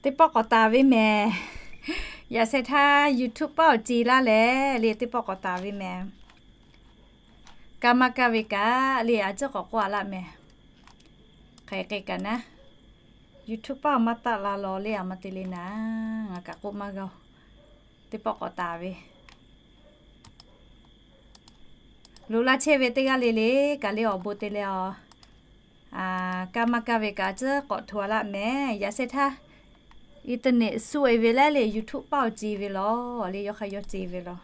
Teˇ pawˆ k'awꞈ taˍ ve mehˍ. Yaꞈ sheh htaˇ YouTube paˆ awˬ ce laˇ leh le, teˇ pawˆ k'awꞈ taˍ ve mehˍ. Kaˇ maˇ kaˇ ve kaꞈ le, a ciˉ k'awꞈ k'oˆ a laˇ mehˍ. Hk'e hk'e kaꞈ naˉ, YouTube paˆ awˬ maˇ taˆ la law le, a ma te le naˉ, ngaˬ kaꞈ k'oˆ maˇ g'a-oˬ. Teˇ pawˆ k'awꞈ taˍ ve loꞈ la chehˇ ve teˇ g'aˇ le le kaꞈ le, awˬ bon te leh awˬ, kaˇ maˇ kaˇ ve kaꞈ a ciˉ k'awꞈ hto a laˇ mehˍ. Yaꞈ sheh htaˇ internet suh e ve leh le, YouTube paˆ awˬ ce ve law le, yawˇ hk'aˇ yawˇ ce ve law.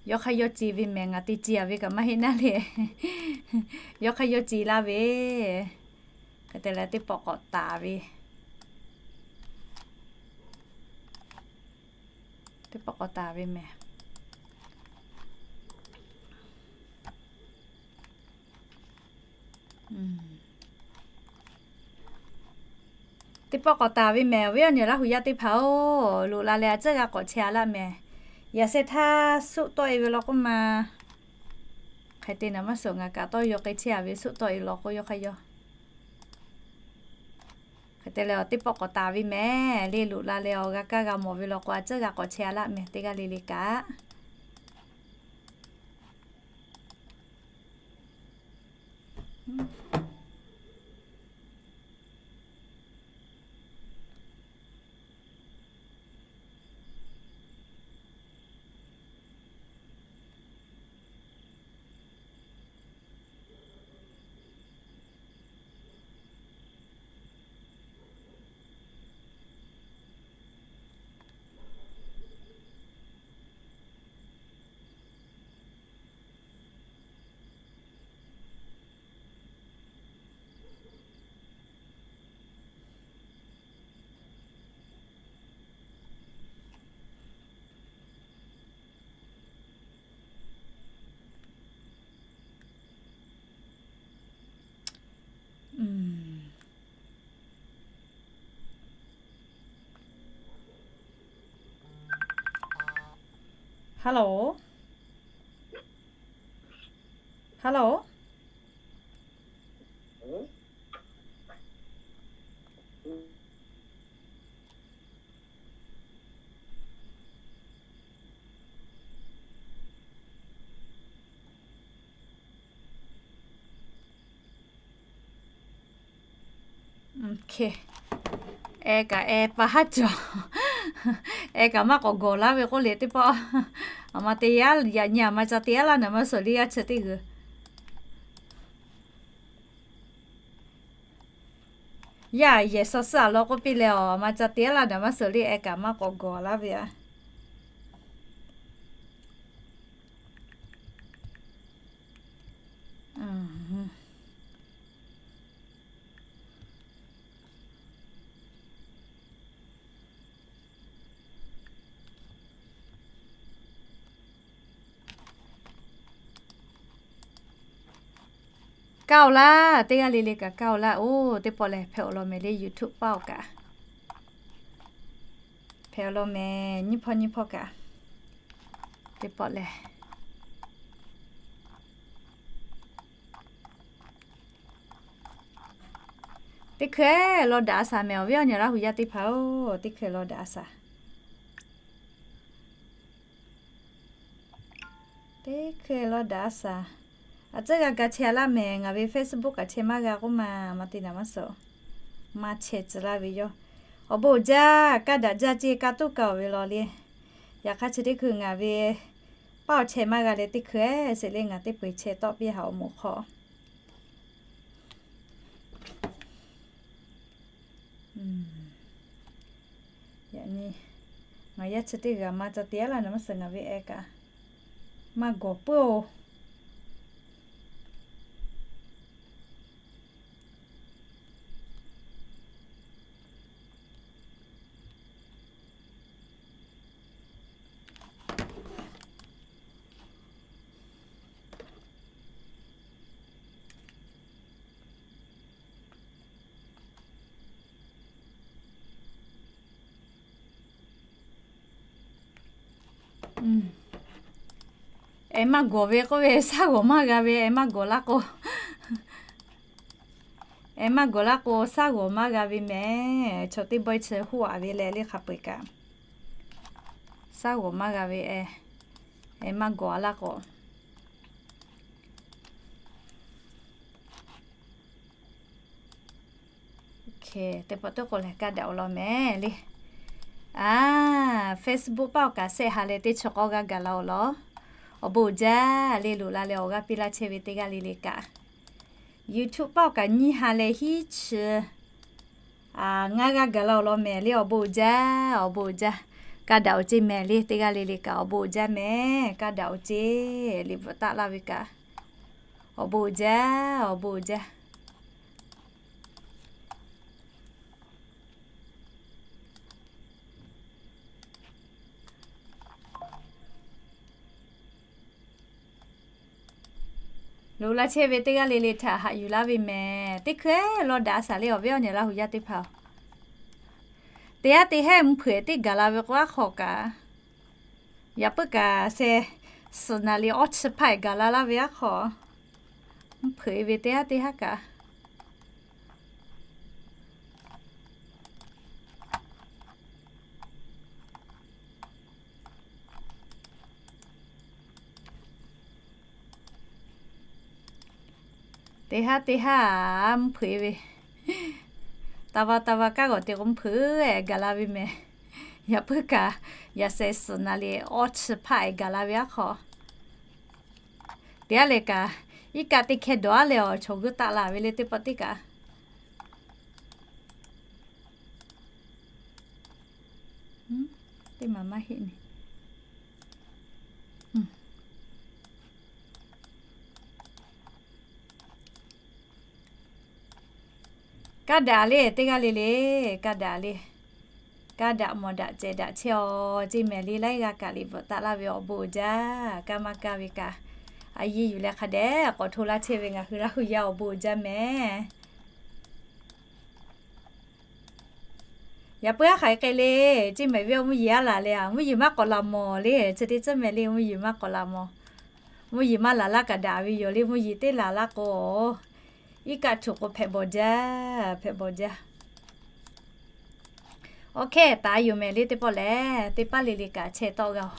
Yawˇ hk'aˇ yawˇ ce ve mehˍ, ngaˬ te ce a ve kaꞈ maˇ heˆ naˉ le. Yawˇ hk'aˇ yawˇ ce laˇ ve. Hk'e te leh teˇ pawˆ k'awꞈ taˍ ve. Teˇ pawˆ k'awꞈ taˍ ve mehˍ. Teˇ pawˆ k'awꞈ taˍ ve mehˍ, awˬ viˉ awˬ nyi Laˇ huˍ yaˇ teˇ hpaˍ-oˬ, loꞈ la leh a ciˉ g'a k'awꞈ chehˇ a laˇ mehˍ. Yaꞈ sheh htaˇ suhˆ tawˆ e ve law k'oˆ ma, hk'e te naˍ maˇ suhˍ, ngaˬ kaꞈ tawˇ yaw k'ai chehˇ a ve, suhˆ tawˆ e law k'o yawˇ hk'aˇ yawˇ. Hk'e te leh awˬ teˇ pawˆ k'awꞈ taˍ ve mehˍ le, loꞈ la leh awˬ g'a kaˇ g'a mawˬ ve law k'o a ciˉ g'a k'awꞈ chehˇ a laˇ mehˍ, teˇ g'aˇ le le kaꞈ. Hello. Hello. Ehˉ kaꞈ ehˉ pa haˉ cawˬ. Ehˉ kaꞈ maˇ k'awꞈ gawˬ laˇ ve k'oˆ le teˇ pawˆ. Aˬ ma te yaˇ yaꞈ nyi aˬ ma ca te yaˇ laˇ naˍ maˇ suhˍ le, yaˇ chi teˇ g'uiˬ. Yaˇ yehˬ shaw suhˉ a law k'oˆ piˇ leh, aˬ ma ca te yaˇ laˇ naˍ maˇ suhˍ le, ehˉ kaꞈ maˇ k'awꞈ gawˬ laˇ ve a. Kaˇ-oˬ laˇ, teˇ g'aˇ le le kaꞈ kaˇ-oˬ laˇ. Oˇ, teˇ pawˆ lehˬ hpehꞈ-oˬ law mehˍ le, YouTube paˆ-oˬ kaꞈ. Hpehꞈ-oˬ law mehˍ, nyiˇ hpawˇ nyiˇ hpawˇ kaꞈ. Teˇ pawˆ lehˬ teˇ hkui law daꞈ a shaˍ mehˍ, awˬ viˉ awˬ nyi Laˇ huˍ yaˇ teˇ hpaˍ-oˬ, teˇ hkui law daꞈ a shaˍ. Teˇ hkui law daꞈ a shaˍ. A tcuhˉ g'a ga chehˇ a laˇ mehˍ, ngaˬ ve Facebook kaꞈ chehˇ maˇ g'a k'oˆ ma, ma te naˍ maˇ suhˍ. Maˇ chehˇ tcuh laˇ ve yoˬ. Awˬ bon uiˍ jaˇ, kaˇ daꞈ jaˇ ceˇ, kaˇ tuˉ kaˇ-oˬ ve law le. Yaꞈ hk'aˇ chi teˇ hkui ngaˬ ve paˆ awˬ chehˇ maˇ g'a leh teˇ hkui-eˬ se le, ngaˬ teˇ peu-eˬ chehˇ tawˆ piˇ haꞈ awˬ moˍ hk'aw. Yaꞈ nyi ngaˬ yaˇ chi teˇ g'aˇ ma ca te yaˇ laˇ naˍ maˇ suhˍ, ngaˬ ve ehˉ kaꞈ maˇ gawˬ puiˉ-oˬ. Ehˉ maˇ gawˬ ve k'oˆ ve, shaˉ g'awˬ maˇ g'a ve, ehˉ maˇ gawˬ laˇ k'o. Ehˉ maˇ gawˬ laˇ k'o, shaˉ g'awˬ maˇ g'a ve mehˍ. Chaw teˇ bawehˇ chi huˉ aꞈ ve leh le hk'a peu-eˬ kaꞈ, shaˉ g'awˬ maˇ g'a ve, ehˉ maˇ gawˬ laˇ k'o. Teˇ pawˆ teˇ k'o lehˬ, kaˇ daꞈ-oˬ law mehˍ le. A, Facebook paˆ awˬ kaꞈ shehˆ ha leh teˇ chi k'awˇ g'aˇ gaˬ la-oˬ law. Awˬ bon uiˍ jaˇ le. Loꞈ la leh awˬ g'aˇ piˇ laˇ chehˇ ve teˇ g'aˇ le le kaꞈ, YouTube paˆ awˬ kaꞈ nyiˇ ha leh hiˉ chi ngaˇ g'aˇ gaˬ la-oˬ law mehˍ le. Awˬ bon uiˍ jaˇ, awˬ bon uiˍ jaˇ. Kaˇ daꞈ-oˬ ceˇ mehˍ le. Teˇ g'aˇ le le kaꞈ awˬ bon uiˍ jaˇ mehˍ. Kaˇ daꞈ-oˬ ceˇ. Liꞈ bvuhꞈ taˆ laˇ ve kaꞈ, awˬ bon uiˍ jaˇ, awˬ bon uiˍ jaˇ. Loꞈ la chehˇ ve teˇ g'aˇ le le htaꞈ haꞈ yuˬ laˇ ve mehˍ. Teˇ hkui lawˇ daꞈ shaˍ le, awˬ viˉ awˬ nyi Laˇ huˍ yaˇ teˇ hpaˍ-oˬ. Teˇ haˉ teˇ haˉ mvuhˇ hpeuꞈ teˇ gaˬ la ve k'o, aˉ hk'aw kaꞈ yaꞈ puiˉ kaꞈ sheh suhˍ naˍ liꞈ awˇ chi hpaˆ-eˬ gaˬ la laˇ ve aˉ hk'aw, mvuhˇ hpeuꞈ ve teˇ haˉ teˇ haˉ kaꞈ teˇ haˉ teˇ haˉ mvuhˇ hpeuꞈ ve, taˇ va taˇ va kaˉ g'awˬ te k'o mvuhˇ hpeuꞈ-eˬ gaˬ la ve mehˍ. Yaꞈ puiˉ kaꞈ yaꞈ sheh suhˍ naˍ liꞈ awˇ chi hpaˆ-eˬ gaˬ la ve aˉ hk'aw, teˇ haˉ lehˬ kaꞈ, iˉ kaˆ teˇ hkeh dawˬ-a leh awˬ chaw g'uˇ taˆ la ve le teˇ pawˆ teˇ kaꞈ. Teˇ maˬ maˇ heˆ ne. Kaˇ daꞈ le teˇ g'aˇ le le, kaˇ daꞈ le. Kaˇ daꞈ mawˬ daꞈ cehˬ daꞈ chehˇ-aw ceˇ mehˍ le. Laiˉ g'aˇ kaꞈ liꞈ bvuhꞈ taˆ laˇ ve awˬ bon uiˍ jaˇ. Kaˇ maˇ kaˇ ve kaꞈ, a yiˇ yuˬ leh hk'a dehꞈ k'awꞈ hto laˇ chehˇ ve ngaˬ hui Laˇ huˍ yaˇ awˬ bon uiˍ jaˇ mehˍ. Yaꞈ puiˉ haˉ hk'aˬ hk'e le, ceˇ mehˍ ve awˬ mvuhˇ yeˬ aˉ laˬ le, a mvuhˇ yeˬ maˇ k'awꞈ laˬ mawˬ le. Chi teˇ ceuˬ mehˍ le, mvuhˇ yeˬ maˇ k'awꞈ laˬ mawˬ. Mvuhˇ yeˬ maˇ laˬ laˇ kaꞈ daꞈ ve yoˬ le. Mvuhˇ yeˬ teˇ laˬ laˇ k'o, iˉ kaˆ htuꞈ k'o hpehꞈ bawˬ jaˇ, hpehꞈ bawˬ jaˇ. Awˬ hkehˇ taˍ yoˬ mehˍ le teˇ pawˆ lehˬ, teˇ paˉ le le kaꞈ chehˇ tawˆ g'a-oˬ.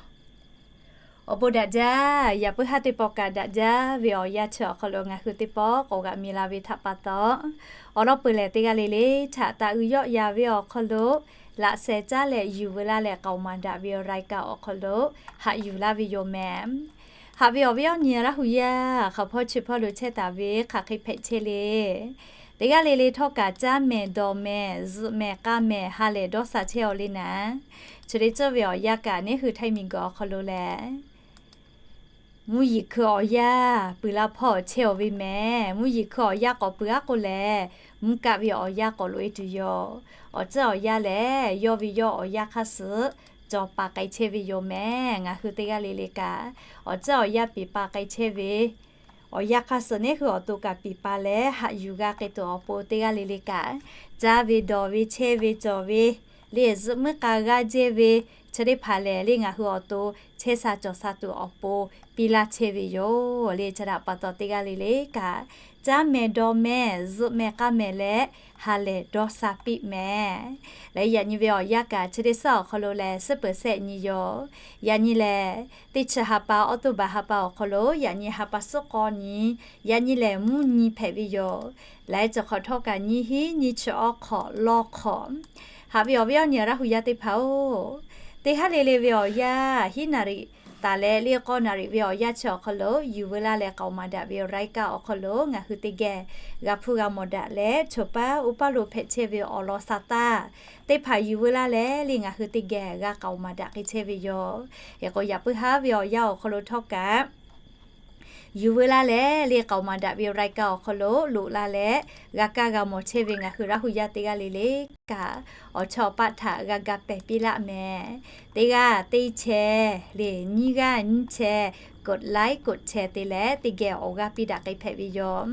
Awˬ bon daꞈ jaˇ. Yaꞈ puiˉ haˉ teˇ pawˆ kaꞈ daꞈ jaˇ ve awˬ yanˇ chi awˬ hk'aw lo ngaˬ hui teˇ pawˆ k'awꞈ g'aꞈ mi la ve htaꞈ pa taw, awˬ lawn peuˬ lehˬ teˇ g'aˇ le le htaꞈ taˍ uiˍ yawˆ yan ve awˬ hk'aw lo laꞈ sheh caˉ leh yuˬ veu laˇ leh k'aoˍ maˍ daꞈ ve awˬ รายการ awˬ hk'aw lo haꞈ yuˬ laˇ ve yoˬ mehˍ. Haꞈ ve awˬ viˉ awˬ nyi Laˇ huˍ yaˇ hk'aˬ hpawˇ chi hpawˇ lo chehˇ taˍ ve hk'aˬ hk'e hpehꞈ chehˇ le. Teˇ g'aˇ le le htawˇ kaꞈ caˇ mehˍ dawˬ mehˍ zuhꞈ mehˍ k'a mehˍ ha lehˬ dawˇ sha chehˇ-aw le naˍ. Chi teˇ ceuˬ ve awˬ yanˇ kaꞈ neˉ hui htaiˇ miˬ guiˬ awˬ hk'aw lo lehˬ, mvuhˇ yeˬ hkui awˬ yanˇ pui la hpawˇ chehˇ-aw ve mehˍ. Mvuhˇ yeˬ hkui awˬ yanˇ k'awꞈ pui-a k'o lehˬ, mvuhˇ kaˆ ve awˬ yanˇ k'awꞈ loꞈ-e tuˬ yoˬ. Awˬ tcuhˉ awˬ yanˇ lehˬ, yawˇ ve yawˇ awˬ yanˇ hk'aˇ suh cawˬ pa k'ai chehˇ ve yoˬ mehˍ. Ngaˬ hui teˇ g'aˇ le le kaꞈ, awˬ tcuhˉ awˬ yanˇ piˍ pa k'ai chehˇ ve awˬ yanˇ hk'aˇ suh neˉ hui awˬ to kaꞈ piˍ pa leh haꞈ yuˬ g'a k'ai tuˬ awˬ pon teˇ g'aˇ le le kaꞈ, caˇ ve dawˬ ve chehˇ ve cawˬ ve le zuhꞈ muiˉ k'a g'aˇ jehˇ ve chi teˇ hpaˍ lehˬ le ngaˬ hui awˬ to chehˇ sha cawˬ sha tuˬ awˬ pon piˇ laˇ chehˇ ve yoˬ le. Chi htaꞈ pa taw teˇ g'aˇ le le kaꞈ, caˇ mehˍ dawˬ mehˍ zuhꞈ mehˍ k'a mehˍ leh ha lehˬ dawˇ sha piˇ mehˍ. Leh yaꞈ nyi ve awˬ yanˇ kaꞈ chi teˇ suhˉ awˬ hk'aw lo lehˬ suhˉ peuˬ shehˆ nyi yoˬ. Yaꞈ nyi lehˬ, teˇ chi ha pa awˉ toˇ baˬ ha pa awˬ hk'aw lo yaꞈ nyi ha pa suhˉ k'awˇ nyi, yaꞈ nyi lehˬ mvuhˇ nyi hpehꞈ ve yoˬ. Leh chi hk'awꞈ htawˇ kaꞈ nyiˇ hinˉ nyiˇ chi awˉ hk'awꞈ lawˇ hk'awꞈ. Haꞈ ve awˬ viˉ awˬ nyi Laˇ huˍ yaˇ teˇ hpaˍ-oˬ, teˇ haˉ le le ve awˬ yanˇ hiˉ naˍ riˍ taˍ leh le k'awˇ naˍ riˍ ve awˬ yanˇ chi awˬ hk'aw lo yuˬ veu laˇ leh k'aoˍ maˍ daꞈ ve รายการ awˬ hk'aw lo ngaˬ hui teˇ geh g'a hpuˇ g'a mawˬ daꞈ leh choˬ paˉ uˉ paˉ lo hpehꞈ chehˇ ve awˬ lawn sha taˇ teˇ hpaˍ yuˬ veu laˇ leh le ngaˬ hui teˇ geh g'a k'aoˍ maˍ daꞈ k'ai chehˇ ve yoˬ. Hk'e k'o yaꞈ puiˉ haˉ ve awˬ yanˇ awˬ hk'aw lo htawˇ kaꞈ yuˬ veu laˇ leh le k'aoˍ maˍ daꞈ ve รายการ awˬ hk'aw lo loꞈ la leh g'a kaˇ g'a mawˬ chehˇ ve ngaˬ hui Laˇ huˍ yaˇ teˇ g'aˇ le le kaꞈ, awˬ chawˇ awˬ paˆ htaꞈ g'a ga pehˬ piˇ laˆ mehˍ. Teˇ g'aˇ teˇ chehˇ le nyiˇ g'aˇ nyiˇ chehˇ กดไลค์ กดแชร์ te leh teˇ geh awˬ g'aˇ piˇ daꞈ k'ai hpehꞈ ve yoˬ.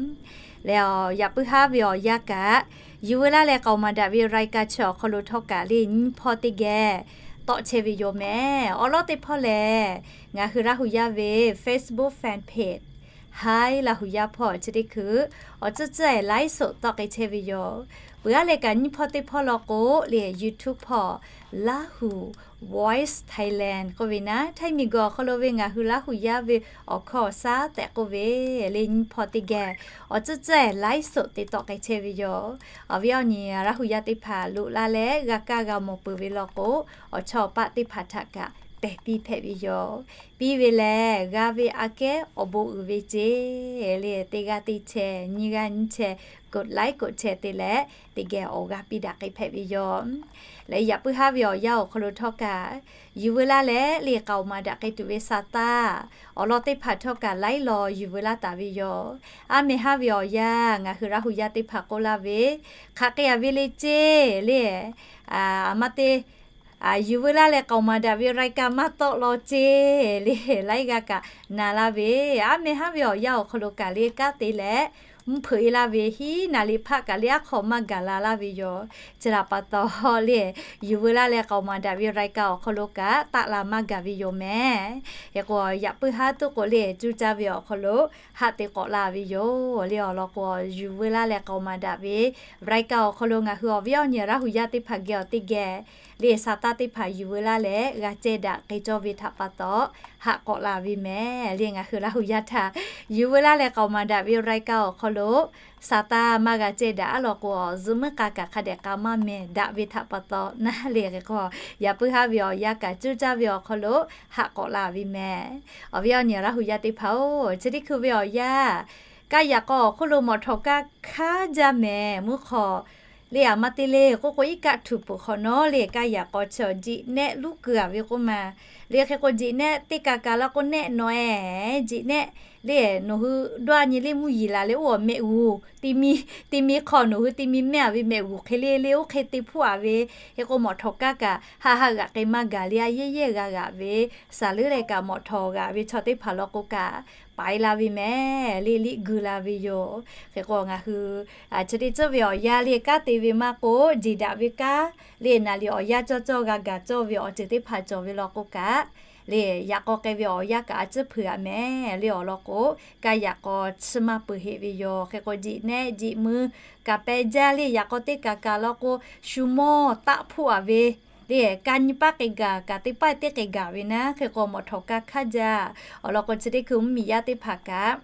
Leh yaꞈ puiˉ haˉ ve awˬ yanˇ kaꞈ yuˬ veu laˇ leh k'aoˍ maˍ daꞈ ve รายการ chi awˬ hk'aw lo htawˇ kaꞈ le nyiˇ hpawˇ teˇ geh tawˆ chehˇ ve yoˬ mehˍ. Awˬ lawn teˇ hpawˇ lehˬ, ngaˬ hui Laˇ huˍ yaˇ ve Facebook fan page Haiˉ Laˇ huˍ yaˇ hpawˇ chi teˇ hkui awˬ tcuhˇ tcuhˇ ehˍ ไลฟ์สด tawˆ k'ai chehˇ ve yoˬ. Peuˬ aˉ leh kaꞈ nyiˇ hpawˇ teˇ hpawˇ law k'o, leh YouTube hpawˇ Laˇ huˍ Voice Thailand k'oˆ ve naˉ, Htaiˇ miˬguiˬ awˬ hk'aw lo ve ngaˬ hui Laˇ huˍ yaˇ ve awˬ hkawˇ awˬ shaˉ tehꞈ k'oˆ ve, leh nyiˇ hpawˇ teˇ geh awˬ tcuhˇ tcuhˇ ehˍ ไลฟ์สด te tawˆ k'ai chehˇ ve yoˬ. Awˬ viˉ awˬ nyi Laˇ huˍ yaˇ teˇ hpaˍ loꞈ la leh g'a kaˇ g'a mawˬ peuˬ ve law k'o, awˬ chawˇ awˬ paˆ teˇ hpaˍ htaꞈ kaꞈ pehˬ piˇ hpehꞈ ve yoˬ. Piˇ ve lehˬ, g'a ve aꞈ kehˉ awˬ bon uiˍ ve ceˇ, leh teˇ g'aˇ teˇ chehˇ, nyiˇ g'aˇ nyiˇ chehˇ, กดไลค์ กดแชร์ te leh teˇ geh awˬ g'aˇ piˇ daꞈ k'ai hpehꞈ ve yoˬ. Leh yaꞈ puiˉ haˉ ve awˬ yanˇ awˬ hk'aw lo htawˇ kaꞈ yuˬ veu laˇ leh leh k'aoˍ maˍ daꞈ k'ai tuˬ ve sa taˇ awˬ lawn teˇ hpaˍ htawˇ kaꞈ ไลฟ์ law yuˬ veu laˇ taˍ ve yoˬ. Aˉ meh haˉ ve awˬ yanˇ ngaˬ hui Laˇ huˍ yaˇ teˇ hpaˍ k'oˆ laˇ ve, hk'aˬ hk'e a ve le ceˇ leh, aˬ ma te yuˬ veu laˇ leh k'aoˍ maˍ daꞈ ve รายการ maˇ tawˆ law ceˇ leh, laiˉ g'aˇ kaꞈ na laˇ ve, aˉ meh haˉ ve awˬ yanˇ awˬ hk'aw lo kaꞈ leh kanˉ te leh mvuhˇ hpeuꞈ e laˇ ve hiˉ naˍ liꞈ hpaˆ kaꞈ leh aˉ hk'aw maˇ gaˬ la laˇ ve yoˬ. Chi htaꞈ pa taw leh, yuˬ veu laˇ leh k'aoˍ maˍ daꞈ ve รายการ awˬ hk'aw lo kaꞈ taˆ la maˇ gaˬ ve yoˬ mehˍ. Hk'e k'o, yaꞈ puiˉ haˉ tuˉ k'o leh cuˇ caˇ ve awˬ hk'aw lo haˆ te k'awꞈ la ve yoˬ. Leh awˬ lawn k'o, yuˬ veu laˇ leh k'aoˍ maˍ daꞈ ve รายการ awˬ hk'aw lo ngaˬ hui awˬ viˉ awˬ nyi Laˇ huˍ yaˇ teˇ hpaˍ geh awˬ teˇ geh leh sa taˇ teˇ hpaˍ yuˬ veu laˇ leh g'a ceh daꞈ k'ai cawˇ ve htaꞈ pa taw, haˆ k'awꞈ la ve mehˍ. Leh ngaˬ hui Laˇ huˍ yaˇ htaꞈ yuˬ veu laˇ leh k'aoˍ maˍ daꞈ ve รายการ awˬ hk'aw lo sa taˇ maˇ g'a ceh daꞈ aˉ law k'o, zuhꞈ muiˉ k'a kaꞈ hk'a dehꞈ k'a maˇ mehˍ daꞈ ve htaꞈ pa taw naˉ leh, hk'e k'o, yaꞈ puiˉ haˉ ve awˬ yanˇ kaꞈ cuˇ caˇ ve awˬ hk'aw lo haˆ k'awꞈ la ve mehˍ. Awˬ viˉ awˬ nyi Laˇ huˍ yaˇ teˇ hpaˍ-oˬ, chi teˇ hkui ve awˬ yanˇ, kaˇ yaꞈ k'aw awˬ hk'oˆ lo mawˬ htawˍ kaˇ hkaˉ jaˇ mehˍ. Mvuhˇ hk'aw leh aˬ ma te le k'oˆ k'o, iˉ kaˆ htuꞈ peuˬ hk'awꞈ nawˉ leh kaˇ yaꞈ k'aw chi awˬ jeꞈ nehˆ luˉ keu a ve k'oˆ ma. Leh hk'e k'o, jeꞈ nehˆ teˇ ka ka laˇ k'o, nehˆ nawˬ ehˍ jeꞈ nehˆ leh, nawˬ hui dawˇ a nyi leh mvuhˇ yeˬ la leh oˇ awˬ mehˆ g'uˬ, ti mi hk'aw nawˬ hui ti mi mehˆ a ve mehˆ g'uˬ hk'e le leh oˇ hk'e te hpfuhˆ a ve, hk'e k'o mawˬ htawˍ kaˇ kaꞈ haˆ haˆ g'aꞈ k'ai maˇ gaˬ leh, a yehˇ yehˇ g'a g'aꞈ ve, saˍ leuˉ leh kaꞈ mawˬ htawˍ g'aꞈ ve chaw teˇ hpaˍ law k'o kaꞈ, paiˍ la ve mehˍ leh liꞈ gui la ve yoˬ. Hk'e k'o, ngaˬ hui chi teˇ tcuhˉ ve awˬ yanˇ leh kanˉ te ve maˇ k'o, jeˬ daꞈ ve kanˉ leh naˍ liꞈ awˬ yanˇ cawˇ cawˇ g'a gaˬ cawˇ ve awˬ ceuˬ teˇ hpaˍ cawˬ ve law k'o kaꞈ, leh yaꞈ k'aw k'ai ve awˬ yanˇ kaꞈ a tcuhˉ hpeuꞈ a mehˍ. Leh awˬ lawn k'o, kaˇ yaꞈ k'aw chiˇ maˇ peuˬ heˆ ve yoˬ. Hk'e k'o, jeꞈ nehˆ jeꞈ mui kaꞈ peh jaˇ leh yaꞈ k'aw teˇ ka ka law k'o, shu mawˇ taˆ hpfuhˆ a ve leh, ka nyi paˆ k'ai gaˬ kaꞈ teˇ paˆ teˇ k'ai gaˬ ve naˉ. Hk'e k'o, mawˬ htawˍ kaˇ hkaˉ jaˇ. Awˬ lawn k'o, chi teˇ hkui mvuhˇmiˬ yaˇ teˇ hpaˍ kaꞈ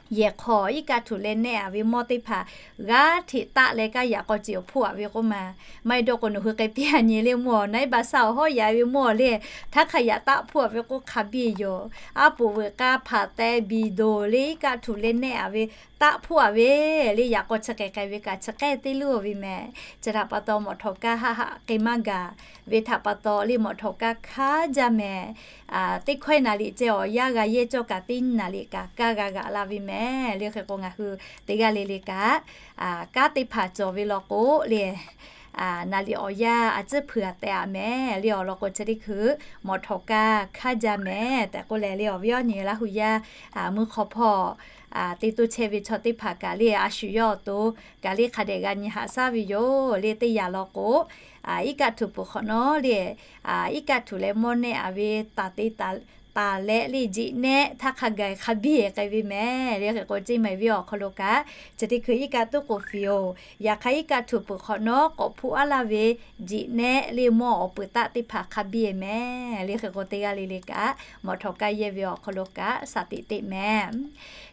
yehˬ hk'aw iˉ kaˆ htuꞈ leh nehˆ a ve mawˇ teˇ hpaˍ g'aˇ hteꞈ taˆ leh kaˇ yaꞈ k'aw ceˬ awˬ hpfuhˆ a ve k'oˆ ma. Maˇ heˆ dawˇ k'o, nawˬ hui k'ai piˇ a nyi leh mawˇ naˉ iˉ ba shaˆ awˬ hawˉ yaꞈ ve mawˇ leh htaˇ hk'a yaꞈ taˆ hpfuhˆ a ve k'oˆ hk'a biˇ yoˬ. Aˉ poꞈ veuꞈ k'a hpaꞈ teh biˬ doˬ leh iˉ kaˆ htuꞈ leh nehˆ a ve taˆ hpfuhˆ a ve leh yaꞈ k'aw chi k'ai k'ai ve kaꞈ chi k'ehˇ teˇ luˇ ve mehˍ. Chi htaꞈ pa taw mawˬ htawˍ kaˇ haˆ haˆ k'ai maˇ gaˬ ve htaꞈ pa taw leh mawˬ htawˍ kaˇ hkaˉ jaˇ mehˍ. Teˇ hkawehˇ naˍ liꞈ ceh awˬ yanˇ g'a yehˇ cawˇ kaꞈ teˇ nyi naˍ liꞈ kaꞈ kaˇ g'a g'aꞈ la ve mehˍ. Leh hk'e k'o, ngaˬ hui teˇ g'aˇ le le kaꞈ kanˉ teˇ hpaˍ cawˬ ve law k'o leh, naˍ liꞈ awˬ yanˇ a tcuhˉ hpeuꞈ a tehꞈ a mehˍ. Leh awˬ lawn k'o, chi teˇ hkui mawˬ htawˍ kaˇ hkaˉ jaˇ mehˍ tehꞈ k'oˆ leh, leh awˬ viˉ awˬ nyi Laˇ huˍ yaˇ mvuhˇ hk'aw hpawˇ te toˇ chehˇ ve chaw teˇ hpaˍ kaꞈ leh a shu yawˇ awˬ to kaꞈ leh hk'a dehꞈ g'a nyi haꞈ shaˉ ve yoˬ. Leh teˇ yanˇ law k'o, iˉ kaˆ htuꞈ peuˬ hk'awꞈ nawˉ leh iˉ kaˆ htuꞈ leh mawˇ nehˆ a ve taˍ te taˍ leh leh jeꞈ nehˆ htaˇ hk'a gaˬ hk'a biˇ k'ai ve mehˍ. Leh hk'e k'o, ceˇ maiˍ viˇ awˬ hk'aw lo kaꞈ chi teˇ hkui iˉ kaˆ tuˉ k'oˍ fiˍ-oˬ, yaꞈ hk'aˇ iˉ kaˆ htuꞈ peuˬ hk'awꞈ nawˉ k'awꞈ hpfuhˆ aˉ laˇ ve jeꞈ nehˆ leh mawˇ awˬ peuˬ taˆ teˇ hpaˍ hk'a biˇ mehˍ. Leh hk'e k'o, teˇ g'aˇ le le kaꞈ mawˬ htawˍ kaˇ yehˇ ve awˬ hk'aw lo kaꞈ shaˍ teꞈ teꞈ mehˍ.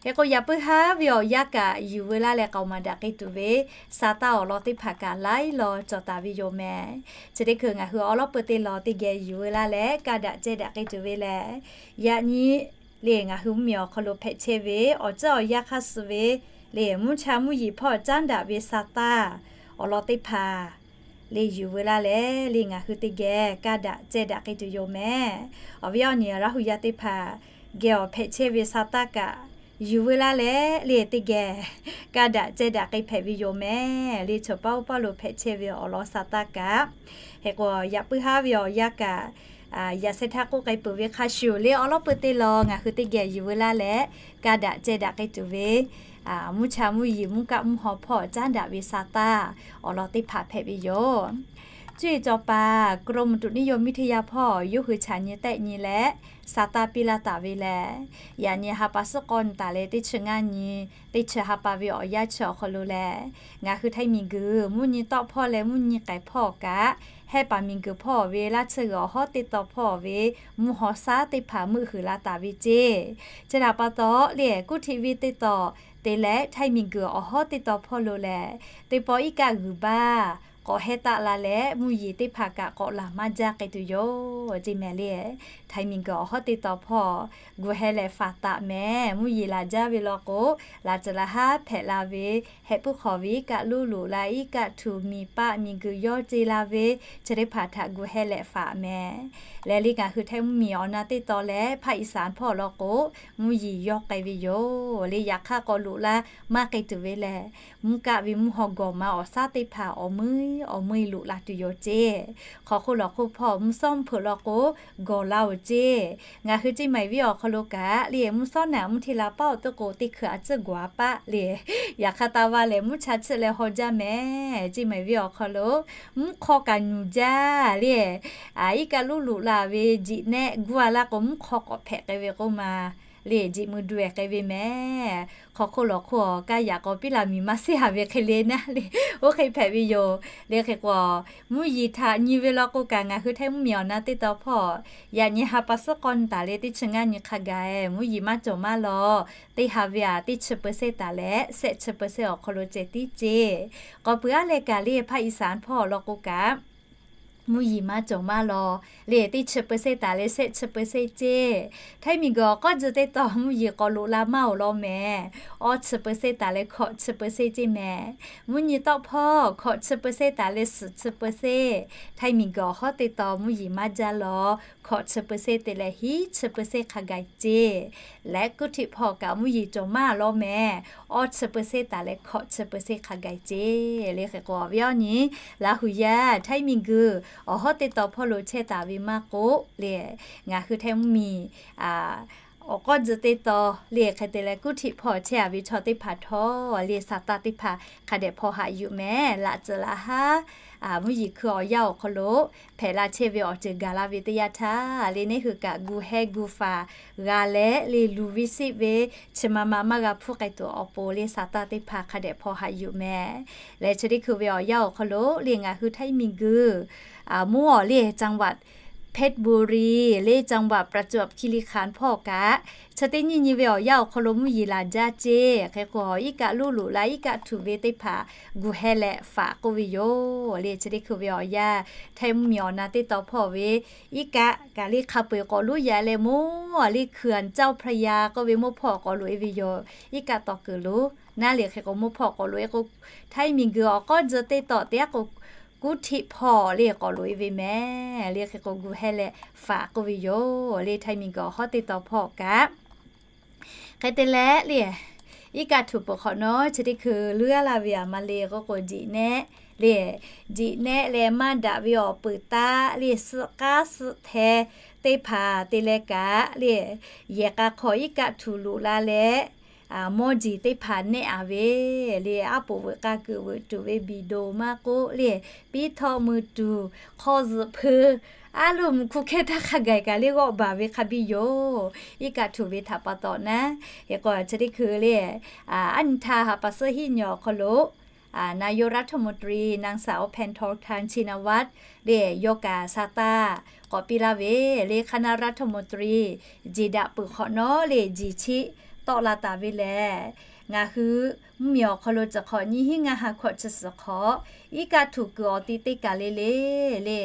Hk'e k'o, yaꞈ puiˉ haˉ ve awˬ yanˇ kaꞈ yuˬ veu laˇ leh k'aoˍ maˍ daꞈ k'ai tuˬ ve sa taˇ awˬ lawn teˇ hpaˍ kaꞈ laiˉ law cawˬ taˍ ve yoˬ mehˍ. Chi teˇ hkui ngaˬ hui awˉ lawˉ peu teˇ lawn teˇ geh yuˬ veu laˇ leh kaˇ daꞈ ceh daꞈ k'ai tuˬ ve lehˬ, yaꞈ nyi leh ngaˬ hui mvuhˇmiˬ awˬ hk'aw lo hpehꞈ chehˇ ve awˬ ceuˬ awˬ yanˇ hk'aˇ suh ve leh mvuhˇ cha mvuhˇ yeˬ hpawˇ caˉ daꞈ ve sa taˇ awˬ lawn teˇ hpaˍ leh yuˬ veu laˇ leh, leh ngaˬ hui teˇ geh kaˇ daꞈ ceh daꞈ k'ai tuˬ yoˬ mehˍ. Awˬ viˉ awˬ nyi Laˇ huˍ yaˇ teˇ hpaˍ geh awˬ hpehꞈ chehˇ ve sa taˇ kaꞈ yuˬ veu laˇ leh, leh teˇ geh kaˇ daꞈ ceh daꞈ k'ai hpehꞈ ve yoˬ mehˍ. Leh chaw paˇ oˇ paˇ lo hpehꞈ chehˇ ve awˬ lawn sa taˇ kaꞈ, hk'e k'o, yaꞈ puiˉ haˉ ve awˬ yanˇ kaꞈ yaꞈ sheh htaˇ k'oˆ k'ai peuˬ ve hk'a shuˍ leh awˉ lawˉ peu teˇ lawn ngaˬ hui teˇ geh yuˬ veu laˇ leh kaˇ daꞈ ceh daꞈ k'ai tuˬ ve mvuhˇ cha mvuhˇ yeˬ mvuhˇ kaˆ mvuhˇ haw hpawˇ caˉ daꞈ ve sa taˇ awˬ lawn teˇ hpaˍ hpehꞈ ve yoˬ. Cuˇ yiˍ cawˬ paˍ กรมอุตุนิยมวิทยา hpawˇ yawˇ hui chaꞈ nyi tehˆ nyi leh, saˍ taˇ piˇ laˇ taˍ ve lehˬ, yaꞈ nyi ha pa suhˉ k'awˇ nyi taˍ leh teˇ chi ngaˇ nyi, teˇ chi ha pa ve awˬ yanˇ chi awˬ hk'aw lo lehˬ, ngaˬ hui Htaiˇ miˬguiˬ mvuhˇ nyi tawˆ hpawˇ leh mvuhˇ nyi k'ehˬ hpawˇ kaꞈ, Hehˉ paˍ miˬguiˬ hpawˇ ve laˇ tsuhˇ g'uiˬ awˬ hawˉ teˇ taw hpawˇ ve mvuhˇ haw shaˉ teˇ hpaˍ meuˆ huiˍ la taˍ ve ceˇ. Chi htaꞈ pa taw lehˬ, kuˇ htiꞈ ve teˇ taw te leh Htaiˇ miˬguiˬ awˬ hawˉ teˇ taw hpawˇ lo lehˬ, teˇ pawˆ iˉ kaˆ g'uiˬ baˇ k'awꞈ heh taˆ la leh, mvuhˇ yeˬ teˇ hpaˍ kaꞈ k'awꞈ laˬ maˇ jaˇ k'ai tuˬ yoˬ ceˇ mehˍ lehˬ. Htaiˇ miˬguiˬ awˬ hawˉ teˇ taw hpawˇ gu heh leh faˍ taˍ mehˍ. Mvuhˇ yeˬ laˬ jaˇ ve law k'o, laˬ tcuh laˬ haˉ hpehꞈ la ve, heh puiˉ hk'awꞈ ve iˉ kaˆ luˇ loꞈ la, iˉ kaˆ htuꞈ miˬ paˆ miˬguiˬ yawˇ ce la ve, chi teˇ hpaˍ htaꞈ gu heh leh faˍ mehˍ. Lehˬ le ngaˬ hui Htaiˇ mvuhˇ miˬ awˬ na teˇ taw leh ภาคอีสาน hpawˇ law k'o, mvuhˇ yeˬ yawˇ k'ai ve yoˬ le. Yaꞈ hk'aˇ k'awꞈ loꞈ la maˇ k'ai tuˬ ve lehˬ, mvuhˇ kaˆ ve mvuhˇ haw gawˬ ma awˬ shaˉ teˇ hpaˍ awˬ meuˇ awˬ meuˇ loꞈ la tuˬ yoˬ ceˇ. Hk'aw hk'oˆ lawˬ hk'oˆ hpawˇ mvuhˇ shawˉ mvuhˇ hpeuꞈ law k'o, gawˬ la-oˬ ceˇ. Ngaˬ hui ceˇ maiˍ viˉ awˬ hk'aw lo kaꞈ le, mvuhˇ shawˉ naꞈ mvuhˇ hteˇ la paˉ awˬ teˇ k'o teˇ hkui a tcuhˉ gawˬ a paˆ le. Yaꞈ hk'aˇ taˇ vaˇ lehˬ, mvuhˇ cha tsuhˆ leh haw jaˇ mehˍ. Ceˇ maiˍ viˉ awˬ hk'aw lo mvuhˇ hk'aw kaꞈ nyuˬ jaˇ le. Iˉ kaˆ luˇ loꞈ la ve jiꞈ nehˆ guˇ a laˇ k'o, mvuhˇ hk'aw k'awꞈ hpehꞈ k'ai ve k'oˆ ma le, jiꞈ mui du-ehˍ k'ai ve mehˍ. Hk'aw hk'oˆ lawˬ hk'oˆ kaˇ yaꞈ k'awꞈ piˇ la miˬ maˇ seˉ haˍ ve hk'e le naˉ le, oˇ hk'e hpehꞈ ve yoˬ. Le hk'e k'o, mvuhˇ yeˬ htaꞈ nyi ve law k'o kaꞈ, ngaˬ hui Htaiˇ mvuhˇ miˬ awˬ na teˇ taw hpawˇ yaꞈ nyi ha pa suhˉ k'awˇ nyi taˍ leh teˇ chi ngaˇ nyi hk'a gaˬ mvuhˇ yeˬ maˇ cawˬ maˇ law. Teˇ ha ve aꞈ teˇ chi เปอร์เซ็นต์ taˍ leh shehˆ chi เปอร์เซ็นต์ awˬ hk'aw lo ceh tiˉ ceˇ. K'awꞈ puiˬ aˉ leh kaꞈ le ภาคอีสาน hpawˇ law k'o kaꞈ, mvuhˇ yeˬ maˇ cawˬ maˇ law. Le teˇ chi เปอร์เซ็นต์ taˍ leh shehˆ chi เปอร์เซ็นต์ ceˇ. Htaiˇ miˬguiˬ awˬ k'awˇ tcuh teˇ taw mvuhˇ yeˬ k'awꞈ loꞈ la maˇ-oˬ law mehˍ. Awˇ chi เปอร์เซ็นต์ taˍ leh hkawꞈ chi เปอร์เซ็นต์ ceˇ mehˍ. Mvuhˇ nyi tawˆ hpawˇ hkawꞈ chi เปอร์เซ็นต์ taˍ leh suhˍ chi เปอร์เซ็นต์. Htaiˇ miˬguiˬ awˬ hawˉ teˇ taw mvuhˇ yeˬ maˇ jaˇ law. Hkawꞈ chi เปอร์เซ็นต์ te leh hiˉ chi เปอร์เซ็นต์ hk'a gaˬ ceˇ. Leh kuˇ htiꞈ hpawˇ kaꞈ mvuhˇ yeˬ cawˬ maˇ law mehˍ. Awˇ chi เปอร์เซ็นต์ taˍ leh hkawꞈ chi เปอร์เซ็นต์ hk'a gaˬ ceˇ. Le hk'e k'o awˬ viˉ awˬ nyi Laˇ huˍ yaˇ Htaiˇ miˬguiˬ awˬ hawˉ teˇ taw hpawˇ lo chehˇ taˍ ve maˇ k'oˆ le, ngaˬ hui Htaiˇ mvuhˇ miˬ awˬ k'awˇ tcuh teˇ taw le hk'e te leh kuˇ htiꞈ hpawˇ chehˇ a ve chaw teˇ hpaˍ htawˇ le saˍ taˇ teˇ hpaˍ hk'a dehꞈ hpaw haꞈ yuˬ mehˍ. Laꞈ tcuh laˬ haˉ mvuhˇ yeˬ hkui awˬ yanˇ awˬ hk'aw lo hpehꞈ la chehˇ ve awˬ ceuˬ gaˬ la ve teˇ yanˇ htaˇ le, neˇ hui kaꞈ gu heh gu faˍ g'a leh le luˬ ve siˆ ve chi ma ma maˇ g'a hpuˇ k'ai tuˬ awˬ pon le saˍ taˇ teˇ hpaˍ hk'a dehꞈ hpaw haꞈ yuˬ mehˍ. Leh chi teˇ hkui ve awˬ yanˇ awˬ hk'aw lo le ngaˬ hui Htaiˇ miˬguiˬ mvuhˇ awˬ le จังหวัดเพชรบุรี le จังหวัดประจวบคีรีขันธ์ hpawˇ kaꞈ, chi teˇ nyiˇ nyi ve awˬ yanˇ awˬ hk'aw lo mvuhˇ yeˬ laˬ jaˇ ceˇ. Hk'e k'o, iˉ kaˆ luˇ loꞈ la iˉ kaˆ htuꞈ ve teˇ hpaˍ gu heh leh faꞈ k'oˆ ve yoˬ. Le chi teˇ hkui ve awˬ yanˇ Htaiˇ mvuhˇ miˬ awˬ na teˇ taw hpawˇ ve iˉ kaˆ kaꞈ le hk'a peu-eˬ k'awꞈ loˉ yaꞈ leh mawˇ le เขื่อนเจ้าพระยา k'oˆ ve mawˇ hpawˇ k'awꞈ loꞈ e ve yoˬ. Iˉ kaˆ tawˍ kuiˬ loˉ naˉ le hk'e k'o mawˇ hpawˇ k'awꞈ loꞈ e k'o, Htaiˇ miˬguiˬ awˬ k'awˇ tcuh teˇ taw te aˉ k'o kuˇ htiꞈ hpawˇ le k'awꞈ loꞈ e ve mehˍ. Le hk'e k'o gu heh leh faꞈ k'oˆ ve yoˬ. Le Htaiˇ miˬguiˬ awˬ hawˉ teˇ taw hpawˇ kaꞈ hk'e te leh le, iˉ kaˆ htuꞈ peuˬ hk'awꞈ nawˉ chi teˇ hkui leuˉ a laˇ ve aꞈ ma le k'oˆ k'o, jiꞈ nehˆ le, jiꞈ nehˆ leh maˇ daꞈ ve awˬ peuˬ taˆ le, suhˆ k'aˉ suhˆ hteh teˇ hpaˍ te leh kaꞈ le, yehˬ k'a hk'aw iˉ kaˆ htuꞈ loꞈ la leh mawˇ jeˬ teˇ hpaˍ nehˆ a ve le, aˉ poꞈ veuꞈ k'a kuiˬ veuꞈ tuˬ ve biˬ doˬ maˇ k'oˆ le, piˉ htawˆ mui tuˬ hk'aw zuhꞈ hpeu, aˉ loˇ mvuhˇ hkuˇ hkehˇ htaˇ hk'a gaˬ kaꞈ le g'awˆ baˬ ve hk'a biˇ yoˬ. Iˉ kaˆ htuꞈ ve htaꞈ pa taw naˉ, hk'e k'o chi teˇ hkui le, aˉ nyi htaˇ ha pa suhˉ hiˉ nyi awˬ hk'aw lo นายกรัฐมนตรี นางสาว แพทองธาร ชินวัตร le yawˇ kaꞈ saˍ taˇ k'awꞈ piˇ laˇ ve le คณะรัฐมนตรี jeˬ daꞈ peuˬ hk'awꞈ nawˉ le jeˬ chiˆ tawˆ la taˍ ve lehˬ, ngaˬ hui mvuhˇ miˬ awˬ hk'aw lo tcuh hk'awꞈ nyiˇ hinˉ ngaˇ ha hkawꞈ chi suhˍ hk'awꞈ, iˉ kaˆ htuꞈ kuiˬ awˬ ti teˇ kaˬ le le le,